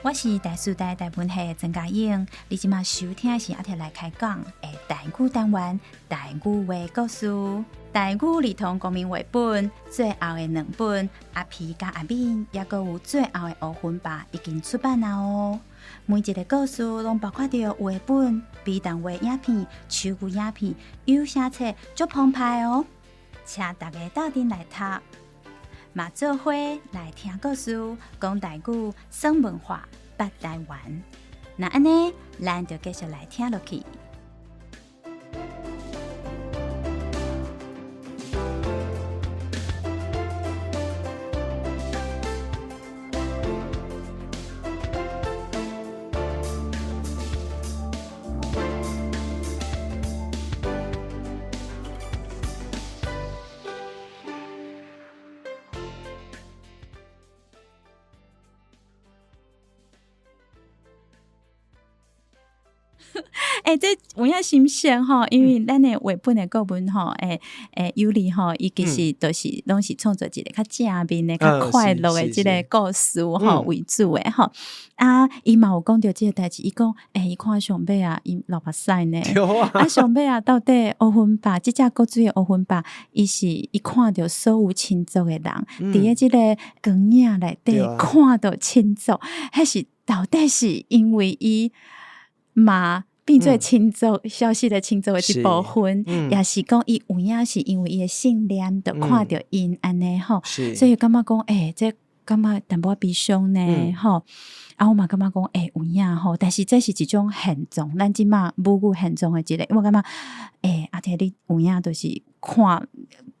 我是台師大台文系的曾嘉穎，你這馬收聽的是阿鐵來開講的台語單元台語話故事，台語兒童國民繪本最後的兩本阿皮佮阿敏，猶閣有最後的烏雲吧已經出版了哦。每一个故事攏包括著繪本、B 動畫影片、手語影片、有聲冊，足澎湃哦！請大家鬥陣來讀，嘛做伙來聽故事，講台語，耍文化，捌台灣。那按呢，咱就繼續來聽落去。欸，這有影新鮮吼，因為咱的繪本的顧問吼，欸欸，尤里吼，伊其實就是攏是創作一个較正面的、較快樂的這个故事吼為主的吼。啊，伊嘛有講著這个代誌，伊講，欸，伊看上尾啊，伊流目屎呢。啊，上尾啊，到底烏雲吧，這隻古錐的烏雲吧，伊是伊看著所有親族的人，佇咧這个光影內底看著親族，彼是到底是因為伊嘛變做親族，消失的親族的一部分，也是講伊有影是因為伊的信念，就看著𪜶按呢吼，所以感覺講，欸，這感覺淡薄仔悲傷呢吼。啊，我嘛感覺講，欸，有影吼，但是這是一種現狀，咱這馬母語現狀的一個，我感覺，欸，阿提你有影就是看。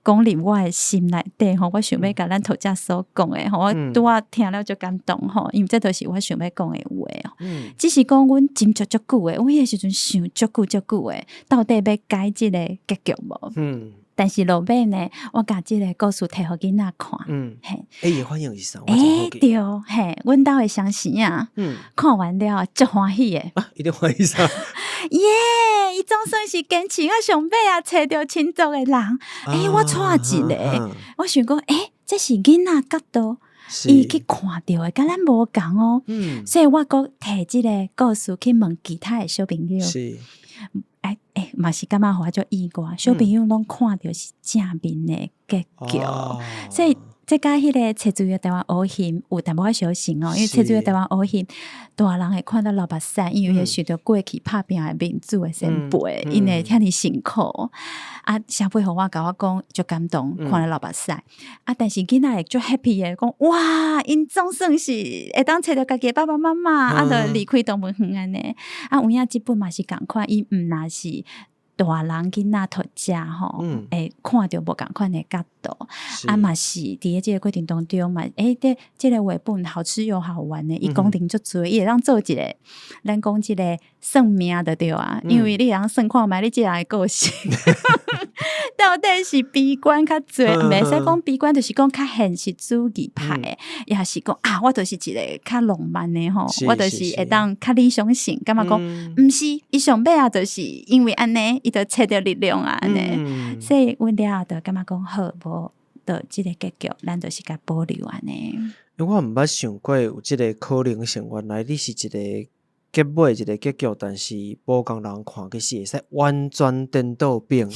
講入我的心內底吼，我想欲共咱讀者所講的吼，我拄仔聽了足感動吼，因為這都是我想欲講的話。只是講阮斟酌足久的，阮彼個時陣想足久足久的，到底欲改這個結局無？但是落尾呢，我共這个故事提予囡仔看。嘿。欸，伊的反應是啥？欸，對，嘿，阮兜的雙生仔，看完了足歡喜的。啊，伊咧歡喜啥？耶！伊總算是堅持到上尾啊，揣著親族的人。欸，我掣一个，我想講，欸，這是囡仔角度，伊去看著的，佮咱無仝哦。所以我閣提這个故事去問其他的小朋友。欸欸，嘛是感覺予我足意外，小朋友攏看著是正面的結局，所以。這佮彼个冊自由台灣烏翕有淡薄仔相像哦，因為冊自由台灣烏翕，大人會看到流目屎，因為會想著過去拍拚的民主的前輩，𪜶會遐爾辛苦。啊，啥輩予我共我講足感動，看了流目屎。啊，但是囡仔會足 happy 的，講哇，𪜶總算是會當揣著家己的爸爸媽媽，啊，就離開動物園按呢。啊，有影這本嘛是仝款，伊毋若是大人囡仔讀者吼，會看著無仝款的角度，啊嘛是佇咧這个過程當中嘛，欸，這這个繪本好吃又好玩的，伊功能足濟，伊會當做一个，咱講這个算命就對啊，因為你會當算看覓你這个人的個性，到底是悲觀較濟，袂使講悲觀，就是講較現實主義派的，抑是講啊，我就是一个較浪漫的吼，我就是會當較理想性，感覺講毋是，伊上尾啊，就是因為按呢，伊就揣著力量啊，按呢，所以阮了後就感覺講好，無就這个結局，咱就是共保留按呢。因為我毋捌想過有這个可能性，原來你是一個結尾一個結局，但是無仝人看，其實會使完全顛倒反的。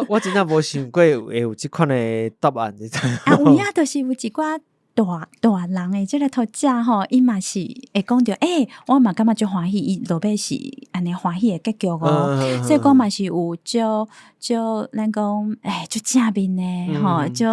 我真正無想過會有這款的答案，你知啊，有影就是有一寡大大人的這个讀者吼，伊嘛是會講著，欸，我嘛感覺足歡喜，伊落尾是按呢歡喜的結局哦。所以講嘛是有足足咱講，欸，足正面的吼，足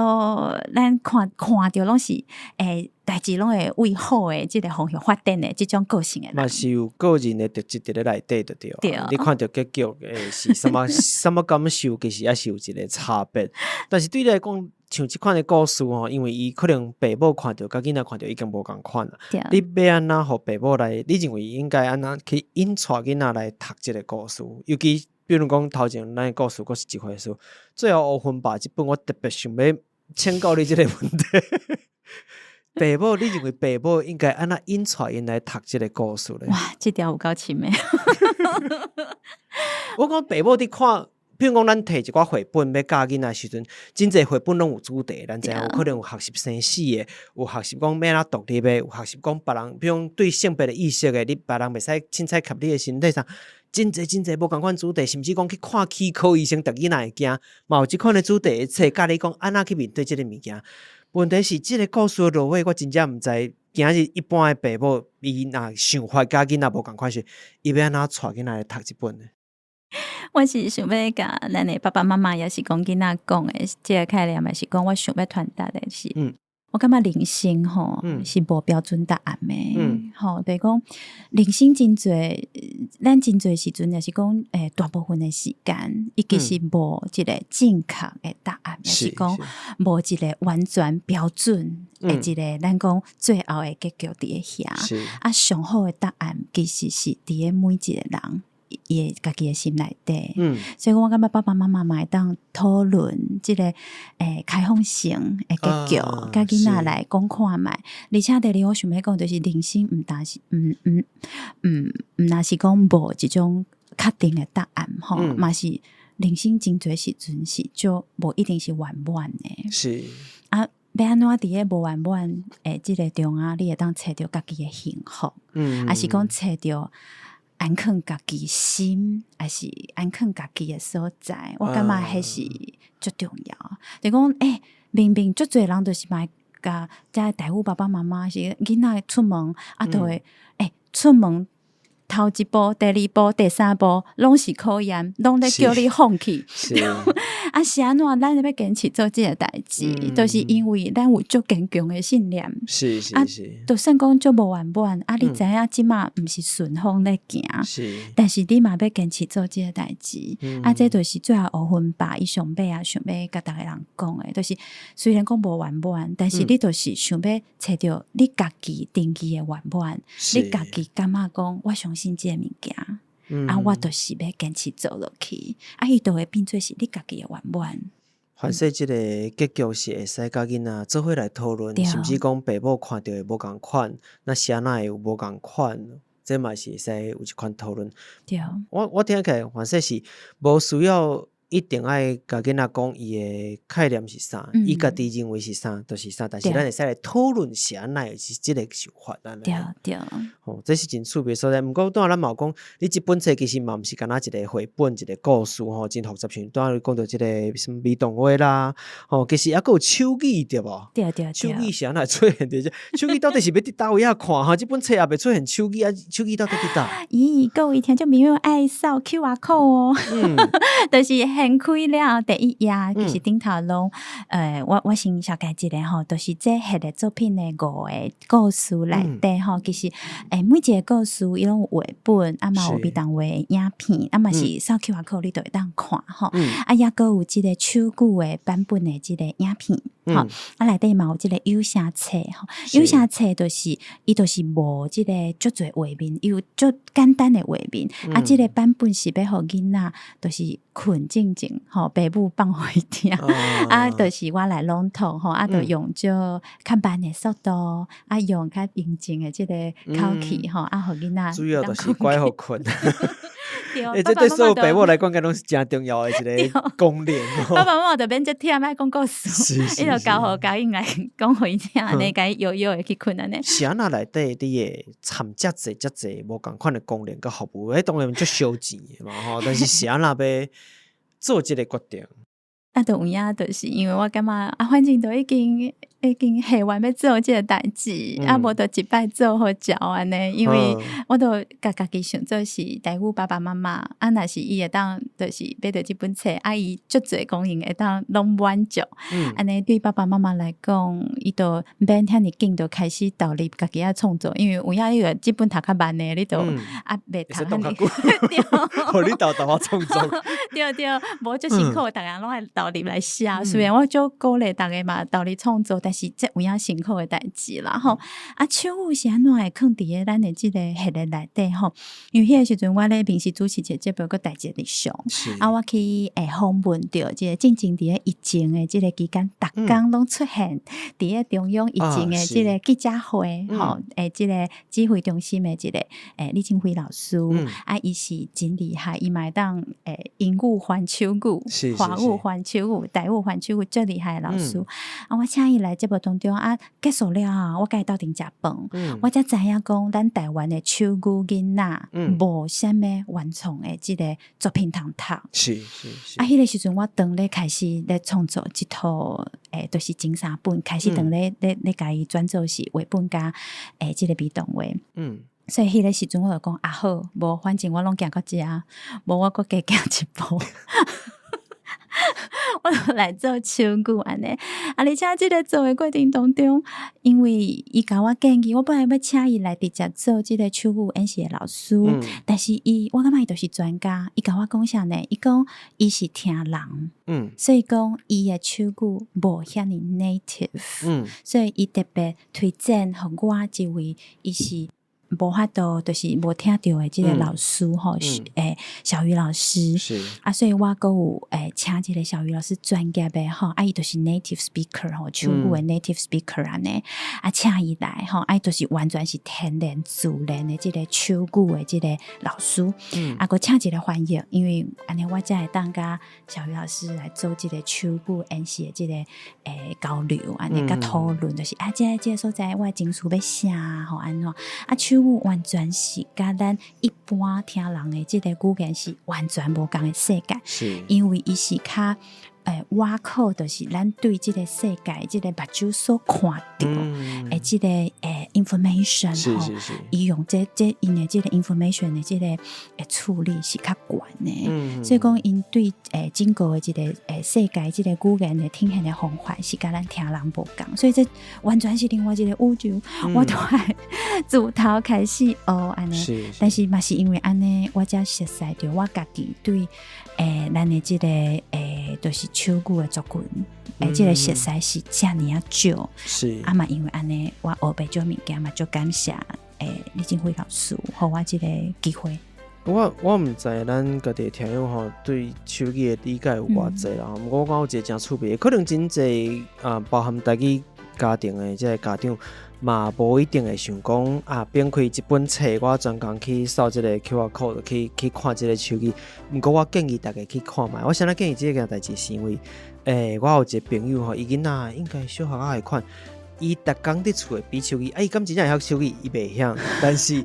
咱看看著攏是欸，代誌攏會為好的這个方向發展的這種個性的人。嘛是有個人的特質佇咧內底就對啊。對。你看著結局會是啥物啥物感受，其實也是有一個差別。但是對你來講，像這款的故事吼，因為伊可能爸母看著佮囡仔看著已經無仝款啦。你欲按怎予爸母來？你認為應該按怎去引帶囡仔來讀這个故事？尤其比如講頭前咱的故事閣是一回事，最後烏雲吧這本我特別想欲請教你這個問題。爸母，你認為爸母應該按怎引帶𪜶來讀這个故事咧？哇，這條有夠深的。我講爸母佇看，比如講咱提一寡繪本欲教囡仔時陣，真濟繪本攏有主題，咱知影有可能有學習生死的，有學習講欲按怎獨立的，有學習講別人，比如講對性別的意識的，你別人袂使凊彩插你的身體啥，真濟真濟無仝款主題，甚至講去看齒科醫生，逐囡仔會驚，嘛有這款的主題的冊教你講按怎去面對這个物件。問題是這个故事的落尾，我真正毋知。今日一般的爸母，伊若想法佮囡仔無仝款時，伊欲按怎帶囡仔來讀這本呢？我是想欲共咱的爸爸媽媽，抑是講囡仔講的，這个概念嘛是講我想欲傳達的是，我感覺人生吼是無標準答案的，吼，就是講人生真濟，咱真濟時陣，抑是講欸，大部分的時間，伊其實無一个正確的答案，抑是講無一个完全標準的一个咱講最後的結局佇咧遐。啊，上好的答案其實是佇咧每一个人伊的家己的心內底。所以我感覺爸爸媽媽嘛會當討論這个欸開放性的結局，佮囡仔來講看覓。而且第二，我想欲講就是人生毋但是毋毋毋毋若是講無一種確定的答案吼，嘛是人生真濟時陣是就無一定是圓滿的。啊，欲按怎佇咧無圓滿的這个中啊，你會當揣著家己的幸福，抑是講揣著安囥家己心，抑是安囥家己的所在，我感覺彼是足重要。就講，欸，明明足濟人就是嘛會共遮台語爸爸媽媽是囡仔出門，啊，就會欸出門頭一步、第二步、第三步，攏是考驗，攏咧叫你放棄。啊，是按怎？咱欲堅持做這个代誌，就是因為咱有足堅強的信念。啊，就算講足無圓滿，啊，你知影這馬毋是順風咧行，但是你嘛欲堅持做這个代誌。啊，這就是最後烏雲吧，伊上尾啊，想欲共逐个人講的，就是雖然講無圓滿，但是你就是想欲揣著你家己定義的圓滿，你家己感覺講我相信這个物件。啊，我就是欲堅持做落去，啊，伊就會變做是你家己的圓滿。反正這个結局是會使佮囡仔做伙來討論，甚至講爸母看著會無仝款，那是按怎會有無仝款？這嘛是會使有一款討論。我聽起來，反正是無需要。一定愛共囡仔講伊的概念是啥，伊家己認為是啥，就是啥。但是咱會使來討論是按怎是這個想法按呢。對對。吼，這是真趣味所在。毋過拄仔咱嘛有講，你這本冊其實嘛毋是干焦一個繪本，一個故事吼，真複雜。像拄仔你講著這個啥物微動畫啦，吼，其實猶閣有手語對無？對對對。手語是按怎出現佇這？手語到底是欲佇佗位仔看吼？這本冊也未出現手語啊，手語到底佇佗？咦，各位聽眾朋友愛掃 QR code 哦，就是掀開了第一頁，其實頂頭攏，我先紹介一下吼，就是這系列作品的五個故事內底吼，其實每一個故事伊攏有繪本，啊嘛有微動畫影片，啊嘛是掃 QR code 你就會當看吼，啊猶閣有這個手語的版本的這個影片，吼，啊內底嘛有這個有聲冊吼，有聲冊就是伊就是無這個足濟畫面，伊有足簡單的畫面，啊這個版本是欲予囡仔，就是睏進前吼，爸母放予伊聽，啊，就是我來朗讀吼，啊，就用足較慢的速度，啊，用較平靜的這個口氣吼，啊，予囡仔主要就是乖予睏。對，欸，這對所有爸母來講，敢攏是誠重要的一個功能。爸爸媽媽就免遮忝愛講故事，伊就交予嘉穎來講予伊聽，按呢共伊搖搖的去睏按呢。是按怎內底你會參遮濟遮濟無仝款的功能佮服務，彼當然足燒錢的嘛吼，但是是按怎欲做這個決定？啊，就有影，就是因為我感覺啊，反正都已經下完欲做這個代誌，啊，無就一擺做予足按呢，因為我都共家己想做是台語爸爸媽媽，啊，若是伊會當就是買著這本冊，啊，伊足濟功能會當攏滿足，按呢對爸爸媽媽來講，伊就毋免遐爾緊就開始投入家己愛創作，因為有影你著這本讀較慢的，你就啊袂讀遐爾對，予你沓沓仔創作，對對，無足辛苦，逐家攏愛投入來寫。雖然我足鼓勵逐家嘛投入創作，但是這有影辛苦的代誌啦吼。啊，手語是按怎會囥佇咧咱的這個系列內底吼？因為彼個時陣我咧民視主持一個節目叫代誌日常，啊，我去訪問著這個進前佇咧疫情的這個期間，逐工攏出現佇咧中央疫情的這個記者會吼，這個指揮中心的這個李正輝老師，啊，伊是真厲害，伊嘛會當英語翻手語，華語翻手語，台語翻手語，足厲害的老師。啊，我請伊來節目當中啊，結束了後，我共伊鬥陣食飯，我才知影講，咱台灣的手語囡仔無啥物原創的這個作品通讀。啊，彼個時陣我當咧開始咧創作這套，就是前三本，開始當咧共伊轉做是繪本佮這個微動畫。所以彼個時陣我就講啊好，無反正我攏行到遮，無我閣加行一步。我就來做手語按呢，啊，而且這個做的過程當中，因為伊共我建議，我本來欲請伊來直接做這個手語演示的老師，但是伊我感覺伊就是專家，伊共我講啥呢？伊講伊是聽人，所以講伊的手語無遐爾 native，所以伊特別推薦予我這位，伊是無法度，就是無聽著的這個老師吼，小魚老師，啊，所以我閣有請這個小魚老師專業的吼，啊，伊就是 native speaker 吼，手語的 native speaker 按呢，啊，請伊來吼，啊，伊就是完全是天然自然的這個手語的這個老師，啊，閣請一個翻譯，因為按呢我才會當佮小魚老師來做這個手語演示的這個交流，按呢佮討論，就是啊，這個所在我的情緒欲啥吼按怎，啊，手語完全是佮咱一般聽人的這個語言是完全無仝的世界，因為伊是較倚靠，就是咱對這個世界，這個目睭所看著的這個information 吼，伊用這𪜶的這個 information 的這個處理是較懸的，所以講𪜶對整個的這個世界這個語言的體現的方法是佮咱聽人無仝，所以這完全是另外一個宇宙，我都愛自頭開始學按呢，但是嘛是因為按呢，我才熟似著我家己對咱的這個就是手語的族群，這個熟似是遮爾仔少，啊嘛因為按呢，我學袂少物件嘛，足感謝李正輝老師，予我這個機會。我毋知咱家己的聽友吼對手語的理解有偌濟啦，毋過我感覺有一個誠趣味，可能真濟啊，包含台語家庭的這个家長嘛，無一定會想講啊，反開一本冊，我專工去掃這个 QR code 去看這个手語。毋過我建議大家去看覓。我啥物建議這件代誌，是因為，我有一個朋友吼，伊囡仔應該小學仔彼款，伊逐工佇厝會比手語，啊，伊敢真正會曉手語？伊袂曉，但是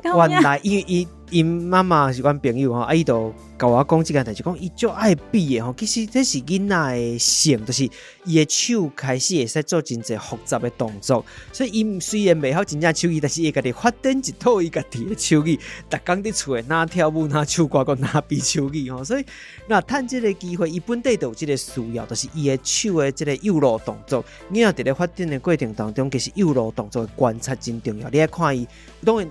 原來因為伊𪜶媽媽是阮朋友吼，啊，伊就共我講這件代誌，講伊足愛比的吼，其實這是囡仔的性，就是伊的手開始會使做真濟複雜的動作，所以伊雖然袂曉真正手語，但是伊會家己發展一套伊家己的手語，逐工佇厝會若跳舞，若唱歌，閣若比手語吼，所以若趁這个機會，伊本底就有這个需要，就是伊的手的這个幼路動作，囡仔佇咧發展的過程當中，其實幼路動作的觀察真重要。你愛看伊，當然，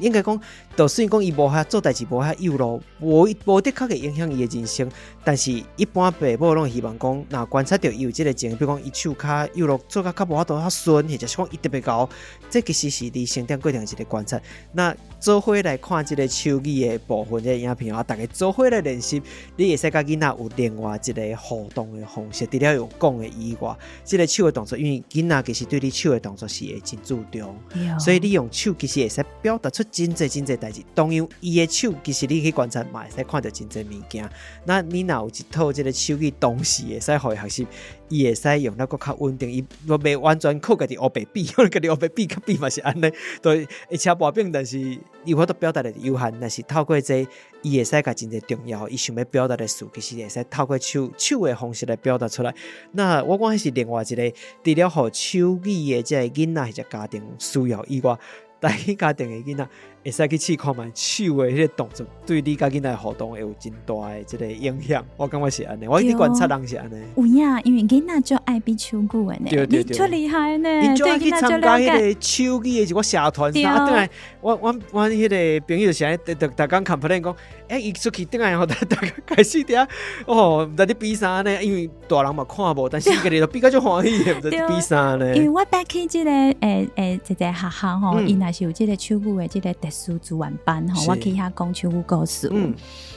應該講，就算講伊無遐做代誌，無遐幼路，無的確會影響伊的人生。但是，一般爸母攏希望講，若觀察著伊有這个情形，比如講伊手跤幼路做甲較無法度較順，或者是講伊特別𠢕，這其實是佇成長過程一个觀察。那做伙來看這个手語的部分，這个影片啊，逐家做伙來練習，你會使佮囡仔有另外一个互動的方式。除了用講的以外，這个手的動作，因為囡仔其實對你手的動作是會真注重，所以你用手其實會使表達出真濟真濟代誌。同樣，伊的手其實你去觀察嘛，會使看著真濟物件。那你若有一套這个手語，同時會使予伊學習，伊會使用得閣較穩定。伊若袂完全靠家己烏白比，可能家己烏白比較比嘛是按呢，對，會車跋反，但是伊有法度表達的有限。但是透過這個，伊會使共真濟重要，伊想欲表達的事，其實會使透過手手的方式來表達出來。那我講彼是另外一个，除了予手語的這个囡仔或者家庭需要以外，台語家庭的囡仔會使去試看覓手的彼个動作，對你佮囡仔的互動會有真大的這个影響。我感覺是按呢，我佇觀察人是按呢。有影，因為囡仔足愛比手語的呢，你足厲害呢。𪜶足愛去參加彼个手語的一寡社團啥，啊，轉來我彼个朋友就是按呢，逐逐工 complain 講，欸，伊出去轉來吼，逐逐開始佇遐哦，毋知佇比啥呢，因為大人嘛看無，但是伊家己就比較足歡喜的，毋知佇比啥呢。因為我捌去這个一个學校吼，伊若是有這个手語的這个特殊資源班吼，我去遐講手語故事。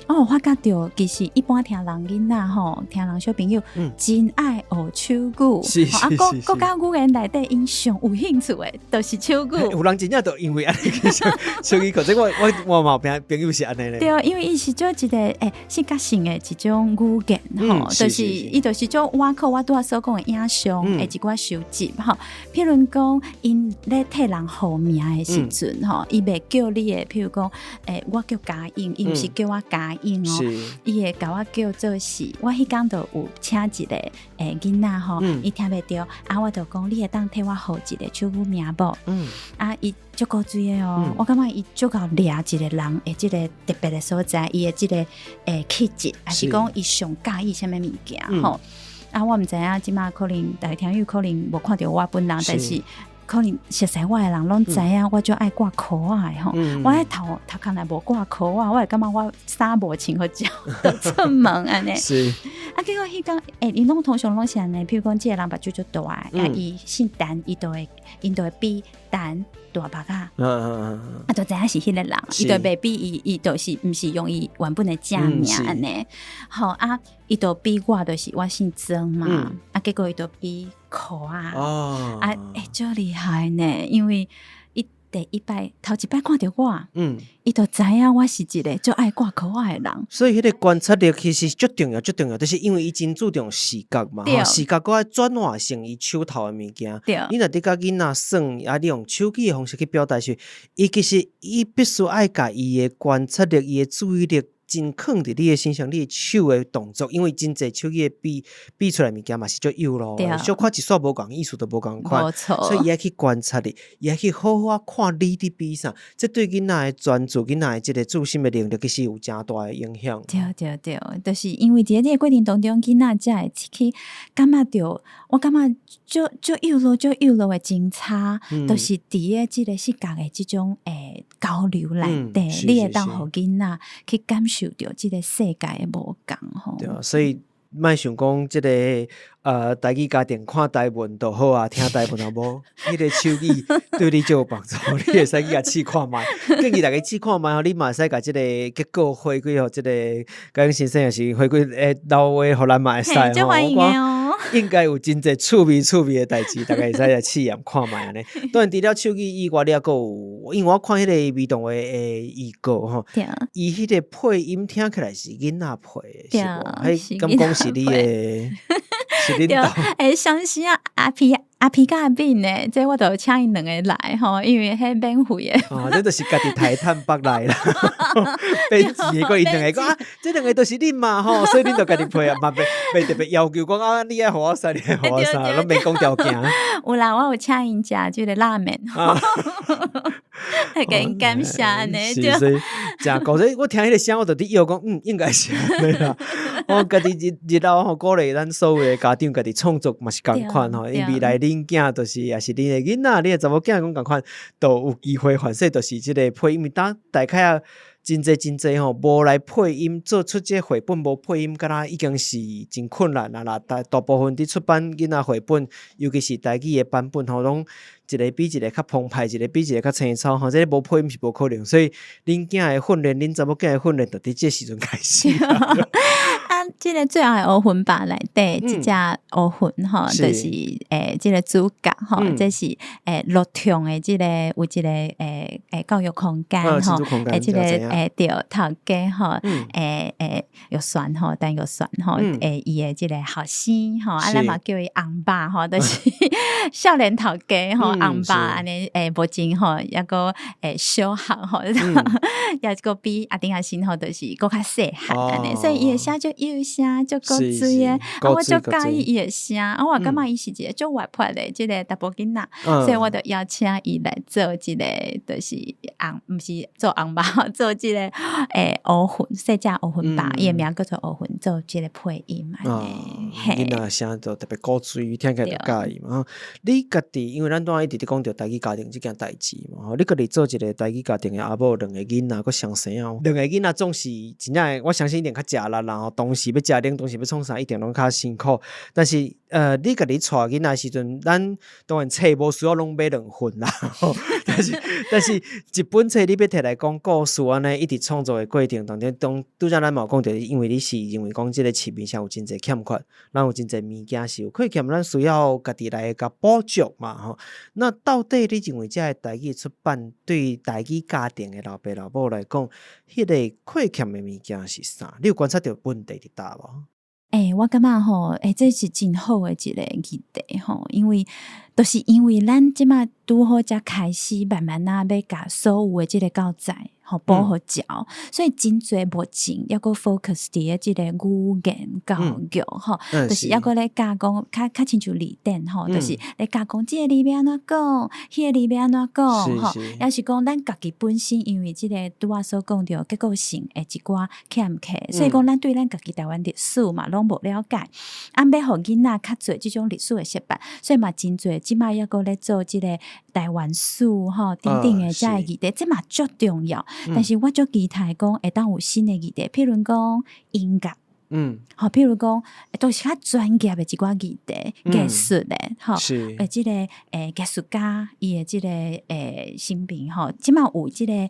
哦，發覺著其實一般聽人囡仔吼，聽人小朋友真愛學手語，啊，閣閣語言內底𪜶上有興趣的，就是手語。有人真正就因為按呢去上手語課，這我嘛有朋友是按呢咧。對，因為伊是做一个視覺性的一種語言吼，就是伊就是做我靠我拄仔所講的影像的一寡收集吼。譬如講，𪜶咧替人號名的時陣吼，伊袂叫你的，譬如講，我叫嘉穎，伊毋是叫我嘉穎哦，伊會共我叫做是，我彼工就有請一个囡仔吼，伊聽袂著，啊，我就講你會當替我號一个手語名無？啊，伊足古錐的哦，我感覺伊足𠢕掠一个人的這个特別的所在，伊的這个氣質，還是講伊上佮意啥物物件吼？啊，我毋知影，這馬可能逐家聽友可能無看著我本人，但是可能熟似我的人攏知影，我足愛掛箍仔的吼。我彼頭殼若無掛箍仔，我會感覺我衫無穿好少，就出門按呢。啊，結果彼工，𪜶攏通常攏是按呢，譬如講，這个人目睭足大，啊，伊姓陳，伊就會𪜶就會比陳大目仔。啊，就知影是彼个人，伊就袂比伊，伊就是毋是用伊原本的正名按呢。好啊，伊就比我，就是我姓曾嘛，啊，結果伊就比箍仔。啊，足厲害呢，因為伊第一擺頭一擺看著我，伊就知影我是一个足愛掛箍仔的人。所以彼个觀察力其實足重要，足重要，就是因為伊真注重視覺嘛，吼，視覺閣愛轉化成伊手頭的物件。你若佇佮囡仔耍，啊，你用手語的方式去表達時，伊其實伊必須愛共伊的觀察力、伊的注意力真囥佇你的身上，你的手的動作，因為真濟手語的比比出來物件嘛是足幼路的，小可一煞無仝意思都無仝款，所以伊愛去觀察你，伊愛去好好仔看你佇比啥，這對囡仔的專注、囡仔的這个注心的能力，其實有誠大的影響。對對對，就是因為佇這个過程當中，囡仔才會去感覺著，我感覺足足幼路、足幼路的真差，就是佇咧這个視覺的這種交流內底，你會當予囡仔去感受著這个世界的無仝吼。對啊，所以莫想講這个台語家庭看台文就好啊，聽台文也無，彼个手語對你就有幫助，你會使去共試看覓。建議大家試看覓吼，你嘛會使共這个結果回饋予這个嘉穎先生，抑是回饋老話予咱嘛會使吼。足歡迎的哦。應該有真濟趣味趣味的代誌，大家會使來試驗看覓按呢。當然，除了手語以外，你猶閣有，因為我看彼個微動畫的預告吼，伊彼個配音聽起來是囡仔配的，是無？彼敢講是你的，是恁兜？欸，相信啊，阿皮阿皮佮阿敏呢，這我都請𪜶兩个來吼，因為彼免費的。哦，這就是家己台趁北來啦，免錢的，閣𪜶兩個講啊，這兩個都是恁嘛吼，所以恁就家己配啊，嘛袂袂特別要求講啊，你愛予我啥，你愛予我啥，攏免講條件。有啦，我有請𪜶食這个拉麵，會共𪜶感謝按呢。是，所以誠古早，我聽彼个聲，我就佇臆講，嗯，應該是按呢啦。我家己日日後吼，鼓勵咱所有的家長家己創作嘛是仝款吼，因未來恁囝就是也是恁的囡仔，恁的查某囝講仝款，都有機會反正就是這个配音，當大概啊真濟真濟吼，無來配音做出這繪本無配音，敢若已經是真困難啊啦。大大部分佇出版囡仔繪本，尤其是台語的版本吼，攏一个比一个較澎湃，一個比一個較青草吼。這个無配音是無可能，所以恁囝的訓練，恁查某囝的訓練，就佇這時陣開始。啊，這个最後的烏雲爸內底，這隻烏雲吼，就是這个主角吼，這是樂長的這个有一个教育空間吼，這个對頭家吼，玉璇吼，陳玉璇吼，伊的這个後生吼，啊，咱嘛叫伊翁爸吼，就是少年頭家吼，翁爸按呢目前吼，猶閣小學吼，猶閣比阿丁阿新吼，就是閣較細漢按呢，所以伊的聲就幼聲，足古錐的，啊，我足佮意伊的聲，啊，我感覺伊是一个足活潑的這个查埔囡仔，所以我就邀請伊來做這个，就是翁，毋是做翁爸，做這个烏雲，細隻烏雲爸，伊的名叫做烏雲，做這个配音按呢。囡仔聲就特別古錐，聽起來就佮意嘛。你家己，因為咱拄仔一直佇講著台語家庭這件代誌嘛，吼，你家己做一个台語家庭的阿母，兩个囡仔閣雙生仔，兩个囡仔總是真正，我相信一定較食力啦，吼，當時欲食奶，當時欲創啥，一定攏較辛苦。但是，你家己帶囡仔的時陣，咱當然冊無需要攏買兩份啦，但是，但是一本冊你欲提來講故事按呢，一直創作的過程當中，當拄才咱嘛有講著，因為你是認為講這个市面上有真濟欠缺，咱有真濟物件是有缺欠，咱需要家己來共補足嘛，吼。那到底你認為這个台語出版對台語家庭的老爸老母來講，彼个缺欠的物件是啥？你有觀察著問題佇佗無？欸，我感覺吼，欸，這是真好的一个議題吼，因為就是因為咱這馬拄好才開始慢慢仔欲共所有的這个教材吼補予齊，所以真濟目前猶閣 focus 佇咧這个語言教育吼，就是猶閣咧教講較較親像字典吼，就是咧教講這个字欲按怎講，彼個字欲按怎講吼，抑是講咱家己本身因為這个拄仔所講著結構性的一寡欠缺，所以講咱對咱家己台灣歷史嘛攏無了解，啊，欲予囡仔較濟這種歷史的識別，所以嘛真濟這馬猶閣咧做這个台灣史吼等等的這个議題，這嘛足重要。但是我足期待講會當有新的議題，譬如講音樂，吼，譬如講都是較專業的一寡議題，藝術的，吼，這个藝術家伊的這个生平吼，這馬有這个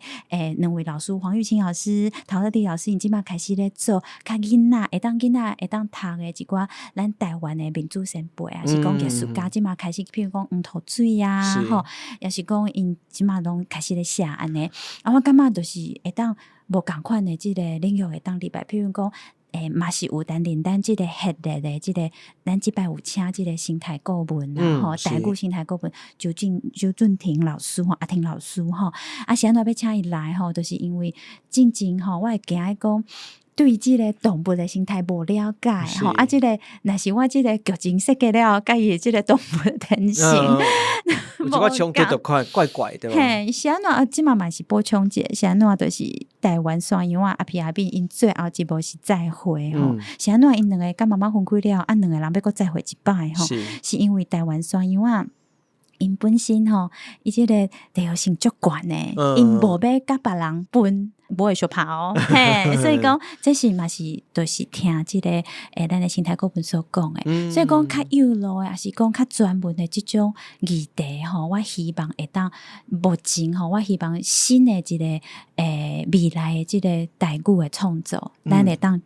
兩位老師黃玉清老師、陶樂蒂老師，𪜶這馬開始咧做較囡仔會當囡仔會當讀的一寡咱台灣的民主前輩啊，是講藝術家，這馬開始，譬如講黃土水啊，吼，抑是講𪜶這馬攏開始咧寫按呢，啊，我感覺就是會當無仝款的這个領域會當入來，譬如講。欸，嘛是有擔任咱這个系列的這个，咱這擺有請這个生態顧問啦，吼，台語生態顧問周俊廷老師吼，阿廷老師吼，啊是按怎欲請伊來吼，就是因為進前吼，我會驚講對這个動物的生態無了解吼，啊，這个若是我這个劇情設計了，佮伊的這个動物天性，有一寡衝突就看怪怪的。嘿，是按怎啊？這馬嘛是補充者，是按怎就是台灣山羊仔阿皮阿敏𪜶最後一幕是再會吼，是按怎𪜶兩个佮媽媽分開了，啊，兩个人欲閣再會一擺吼，是因為台灣山羊仔𪜶本身吼，伊這个地位性足懸的，𪜶無欲佮別人分。無會相拍哦，嘿，所以講這是嘛是，就是聽這个咱的生態顧問所講的，所以講較幼路的，抑是講較專門的這種議題吼，我希望會當目前吼，我希望新的一个未來的這个台語的創作，咱會當。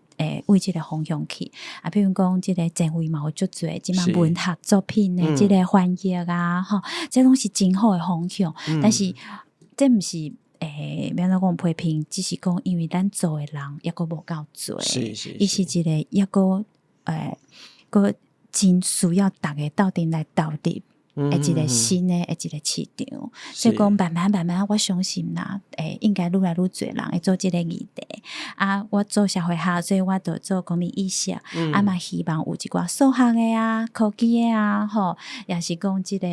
為這個方向去。啊，比如講這個前衛嘛有足濟，這馬文學作品的這個翻譯啊，吼，這攏是真好的方向。但是這毋是欲按怎講批評，只是講因為咱做的人猶閣無夠濟，伊是一個猶閣閣真需要逐家鬥陣來投入的一個新的一個市場。所以講慢慢慢慢，我相信啦，應該愈來愈濟人會做這個議題。啊，我做社會學，所以我就做公民意識。啊嘛希望有一寡數學的啊、科技的啊，吼，抑是講這個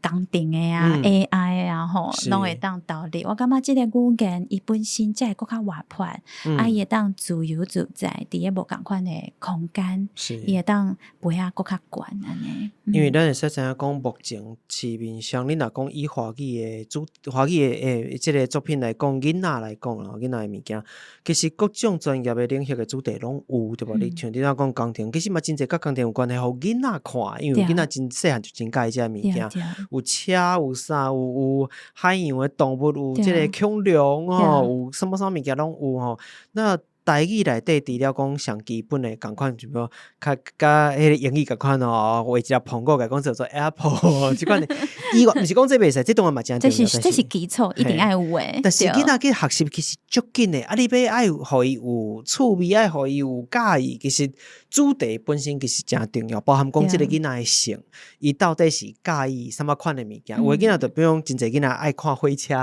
工程的啊、AI 啊，吼，攏會當投入。我感覺這個語言伊本身才會閣較活潑，啊，伊會當自由自在，佇咧無仝款的空間，伊會當飛啊閣較懸按呢。因為咱會使知影講，目前市面上，你若講以華語的主華語的這個作品來講，囡仔來講啦，囡仔的物件，其實各種專業的領域的主題攏有，對無？你像你若講工程，其實嘛真濟佮工程有關係，予囡仔看，因為囡仔真細漢就真佮意這个物件，有車，有啥，有海洋的動物，有這個恐龍吼，有啥物啥物件攏有吼。那台語內底除了講上基本的仝款，就比如較佮彼個英語仝款吼，畫一粒蘋果，共講叫做 apple，這款的以外，毋是講這袂使，這當然嘛誠重要。這是基礎，一定愛有的。但是囡仔去學習其實足緊的，啊，你欲愛予伊有趣味，愛予伊有佮意，其實主題本身其實誠重要，包含講這個囡仔的性，伊到底是佮意啥物款的物件。有的囡仔就比如講，真濟囡仔愛看火車，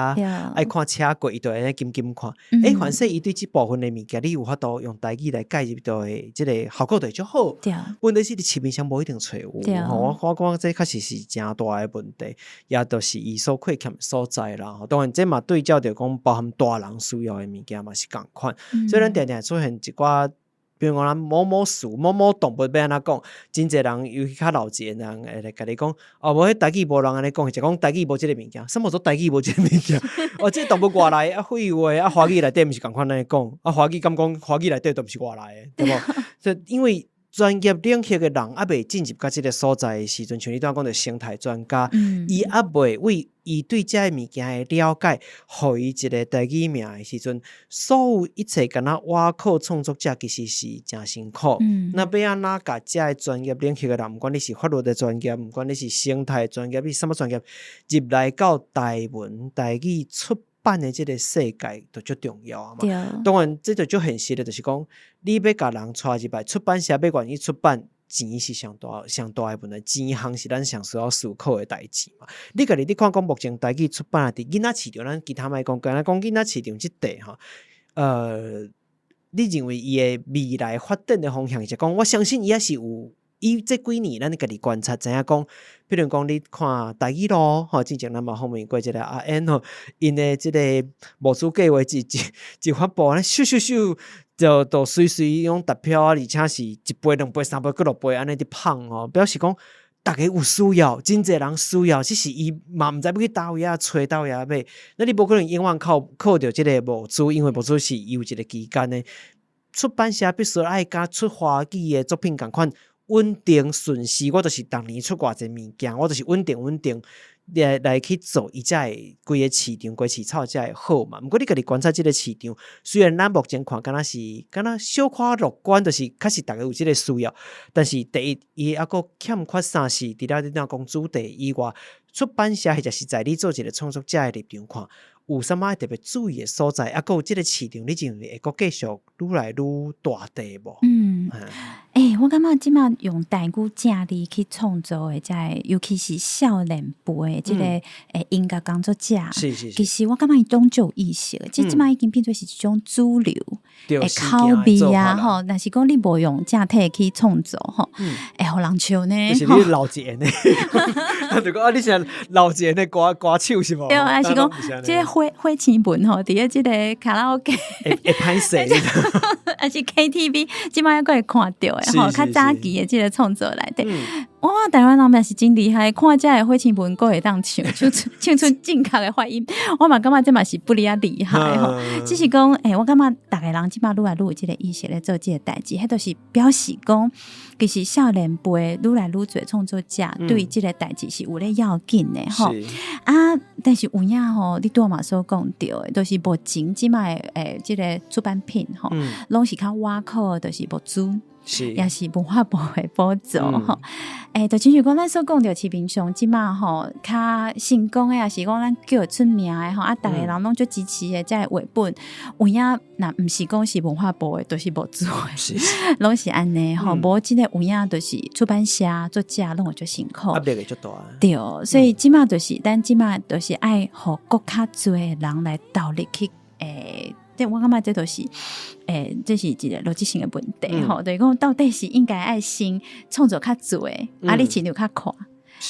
愛看車軌，伊就會按呢緊緊看。凡勢伊對這部分的物件，你有法度用台語來介入到的，這個效果就會足好。問題是佇市面上無一定揣有，吼，我感覺這確實是誠大的問題，也就是伊所虧欠的所在啦。吼，當然這嘛對照著講，包含大人需要的物件嘛是仝款，所以咱定定出現一寡，比如講咱某某事、某某動物欲按怎講，真濟人尤其較老一輩人會來共你講，哦，無彼台語無人按呢講，就講台語無這个物件，啥物做台語無這个物件？哦，這個動物外來啊，廢話啊，華語內底毋是仝款按呢講，啊，華語敢講華語內底都毋是外來的，對無？這因為專業領域的人猶未進入到這个所在的時陣，像你拄仔講著生態專家，伊猶未為伊對這个物件的了解，予伊一個台語名的時陣，所有一切敢若倚靠創作者，其實是誠辛苦。那欲按怎共這个專業領域的人，毋管你是法律的專業，毋管你是生態專業，你是啥物專業，入來到台文台語出版的這个世界，就足重要啊嘛。當然，這就足現實的，就是講你欲共人帶入來，出版社欲願意出版，錢是上大上大的問題，錢項是咱上需要思考的代誌嘛。你家己你看講目前台語出版佇囡仔市場，咱其他莫講，干焦講囡仔市場這塊吼，你認為伊的未來發展的方向是講，我相信伊也是有，伊這幾年咱家己觀察知影講，比如講你看台語路吼，之前咱嘛訪問過這個阿燕吼，𪜶的這个募資計劃一發布，按呢咻咻咻就隨隨攏達標啊，而且是一倍、兩倍、三倍、幾落倍按呢佇膨吼，表示講逐家有需要，真濟人需要，只是伊嘛毋知欲去佗位仔揣，佗位仔買。那你無可能永遠靠著這个募資，因為募資是有一個期間的。出版社必須愛佮出華語的作品仝款穩定順時，我就是逐年出偌濟物件，我就是穩定穩定來去做，伊才會規個市場、規個市場才會好嘛。毋過你家己觀察這个市場，雖然咱目前看敢若是敢若小可樂觀，就是確實逐家有這个需要，但是第一，伊猶閣欠缺啥是，除了你若講主題以外，出版社或者是在你做一個創作者的立場看，有啥物特別注意的所在？猶閣有這个市場，你認為會閣繼續愈來愈大塊無？嗯，我感覺這馬用台語正字去創作的，這个尤其是少年輩的這个音樂工作者，其實我感覺伊攏足有意識的，這馬已經變做是一種主流的口味啊！吼，若是講你無用正體去創作吼，會予人笑呢。就是你老一輩的，就講啊，你是老一輩的歌手是無？對，抑是講這個火星文吼，佇咧這个卡拉 OK，會歹勢，抑是 KTV，這馬猶閣會看著的吼，較早期的這个創作內底。哇，台灣人嘛是真厲害，看遮的火星文閣會當唱，唱出唱出正確的發音，我嘛感覺這嘛是不離啊厲害吼。只是講，我感覺逐个人這擺愈來愈有這个意識咧做這个代誌，彼就是表示講，其實少年輩愈來愈濟創作者對這个代誌是有咧要緊的吼。啊，但是有影吼，你拄嘛所講著的，就是目前這擺這个出版品吼，攏是較倚靠，就是募資。也是文化部的補助吼，就親像講咱所講著市面上這馬吼較成功的，抑是講咱叫會出名的吼，啊，逐个人攏足支持的，這个繪本有影若毋是講是文化部的，就是募資的，攏是按呢吼，無這个有影就是出版社作者攏會足辛苦，壓力會足大。對，所以這馬就是咱這馬就是愛予閣較濟的人來投入去，這我感覺這就是，這是一个邏輯性的問題吼，就是講到底是應該愛先創作較濟，啊，你市場較闊，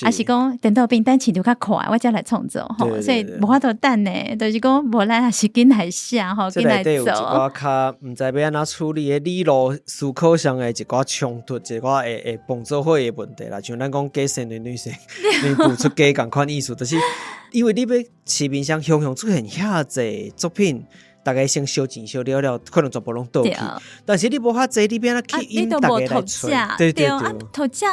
抑是講顛倒變等市場較快，我才來創作吼，所以無法度等呢，就是講無咱也是緊來寫吼，緊來做。這內底有一寡較毋知欲按怎處理的理路思考上的一寡衝突，一寡會碰做伙的問題啦。像咱講假生的女生，女補出家仝款意思，就是因為你欲市面上雄雄出現遐濟作品。逐家先燒錢燒了了，可能全部攏倒去。但是你無遐濟，你欲按怎吸引逐家來揣？對對對。啊，讀者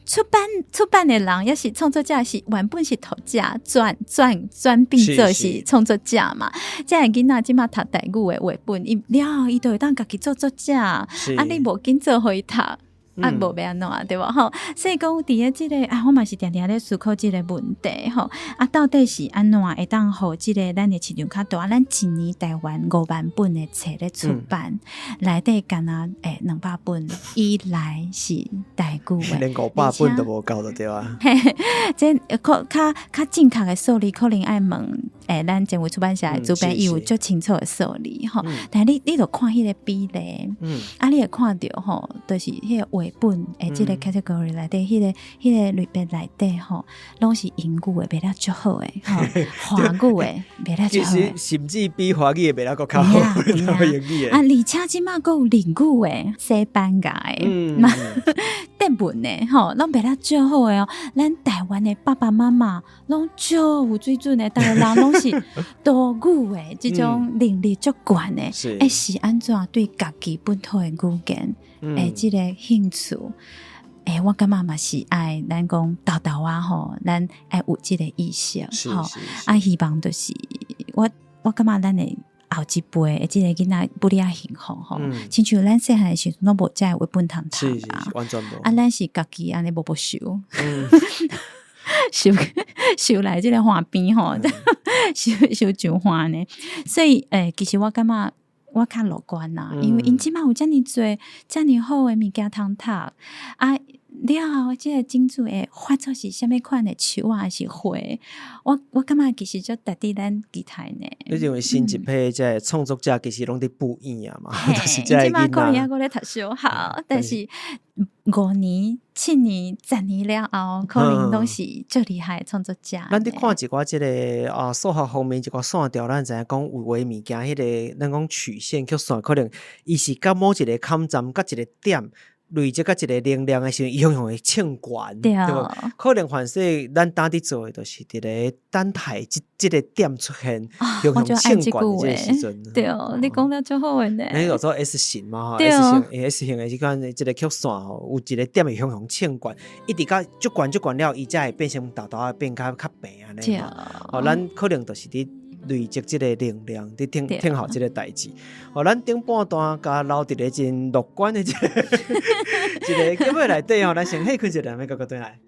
出版的人，抑是創作者，是原本是讀者轉變做是創作者嘛。這个囡仔這馬讀台語的繪本，伊了伊就會當家己做作者。啊，你無緊做予伊讀。啊，無欲按怎對無吼？所以講佇咧這个啊，我嘛是定定咧思考這个問題吼。啊，到底是按怎會當予這个咱的市場較大？咱一年台灣5萬本的冊咧出版，內底敢若200本以內是台語的，連500本都無夠就對啊。這較較較正確的數字，可能愛問咱前衛出版社的主編，伊有足清楚的數字吼。但你著看彼个比例，啊，你會看著吼，就是彼个繪本的這个 category 內底，彼個類別內底吼，攏是英語的賣得足好的，吼，華語的賣得足好。其實甚至比華語的賣得閣較好，英語的。啊，而且這馬閣有日語的、西班牙的、德文的，吼，攏賣得足好的哦。咱台灣的爸爸媽媽攏足有水準的，逐个人攏是多語的這種能力足懸的，是按怎對家己本土的語言的這个興趣？我感覺嘛是愛咱講沓沓仔吼，咱愛有這个意識吼，啊，希望就是我感覺咱的後一輩的這個囡仔不哩仔幸福吼，親像咱細漢的時陣攏無遮的繪本通讀啊，完全無。啊，咱是家己按呢摸摸收，收收來這个岸邊吼，收收上岸呢。所以其實我感覺我較樂觀啦，因為𪜶這馬有遮爾濟遮爾好的物件通讀啊。了後，這個種子會發出是啥物款的樹仔，抑是花？我感覺其實足值得咱期待呢。你認為新一批這个創作者其實攏佇布影嘛？就是這个這馬可能猶閣咧讀小學，但是5年、7年、10年了後，可能攏是足厲害的創作者。咱佇看一寡這个啊數學方面一寡線條，咱知影講有畫物件，彼个咱講曲線曲線，可能伊是佮某一個坎站佮一個點。累積佮一個能量的時陣，伊雄雄會衝懸，對無？可能凡勢咱當佇做的，就是佇咧等待這個點出現，雄雄衝懸的這個時陣。對，你講得足好的呢。你就做 S 型嘛吼，S 型 S 型的這款這個曲線吼，有一個點會雄雄衝懸，一直到足懸足懸了，伊才會變成沓沓仔變較較平按呢嘛。哦，咱可能就是佇累積這個能量，佇聽好這個代誌。哦，咱頂半段共留佇咧真樂觀的這個這個結尾內底吼，咱先歇睏一下，欲閣閣轉來。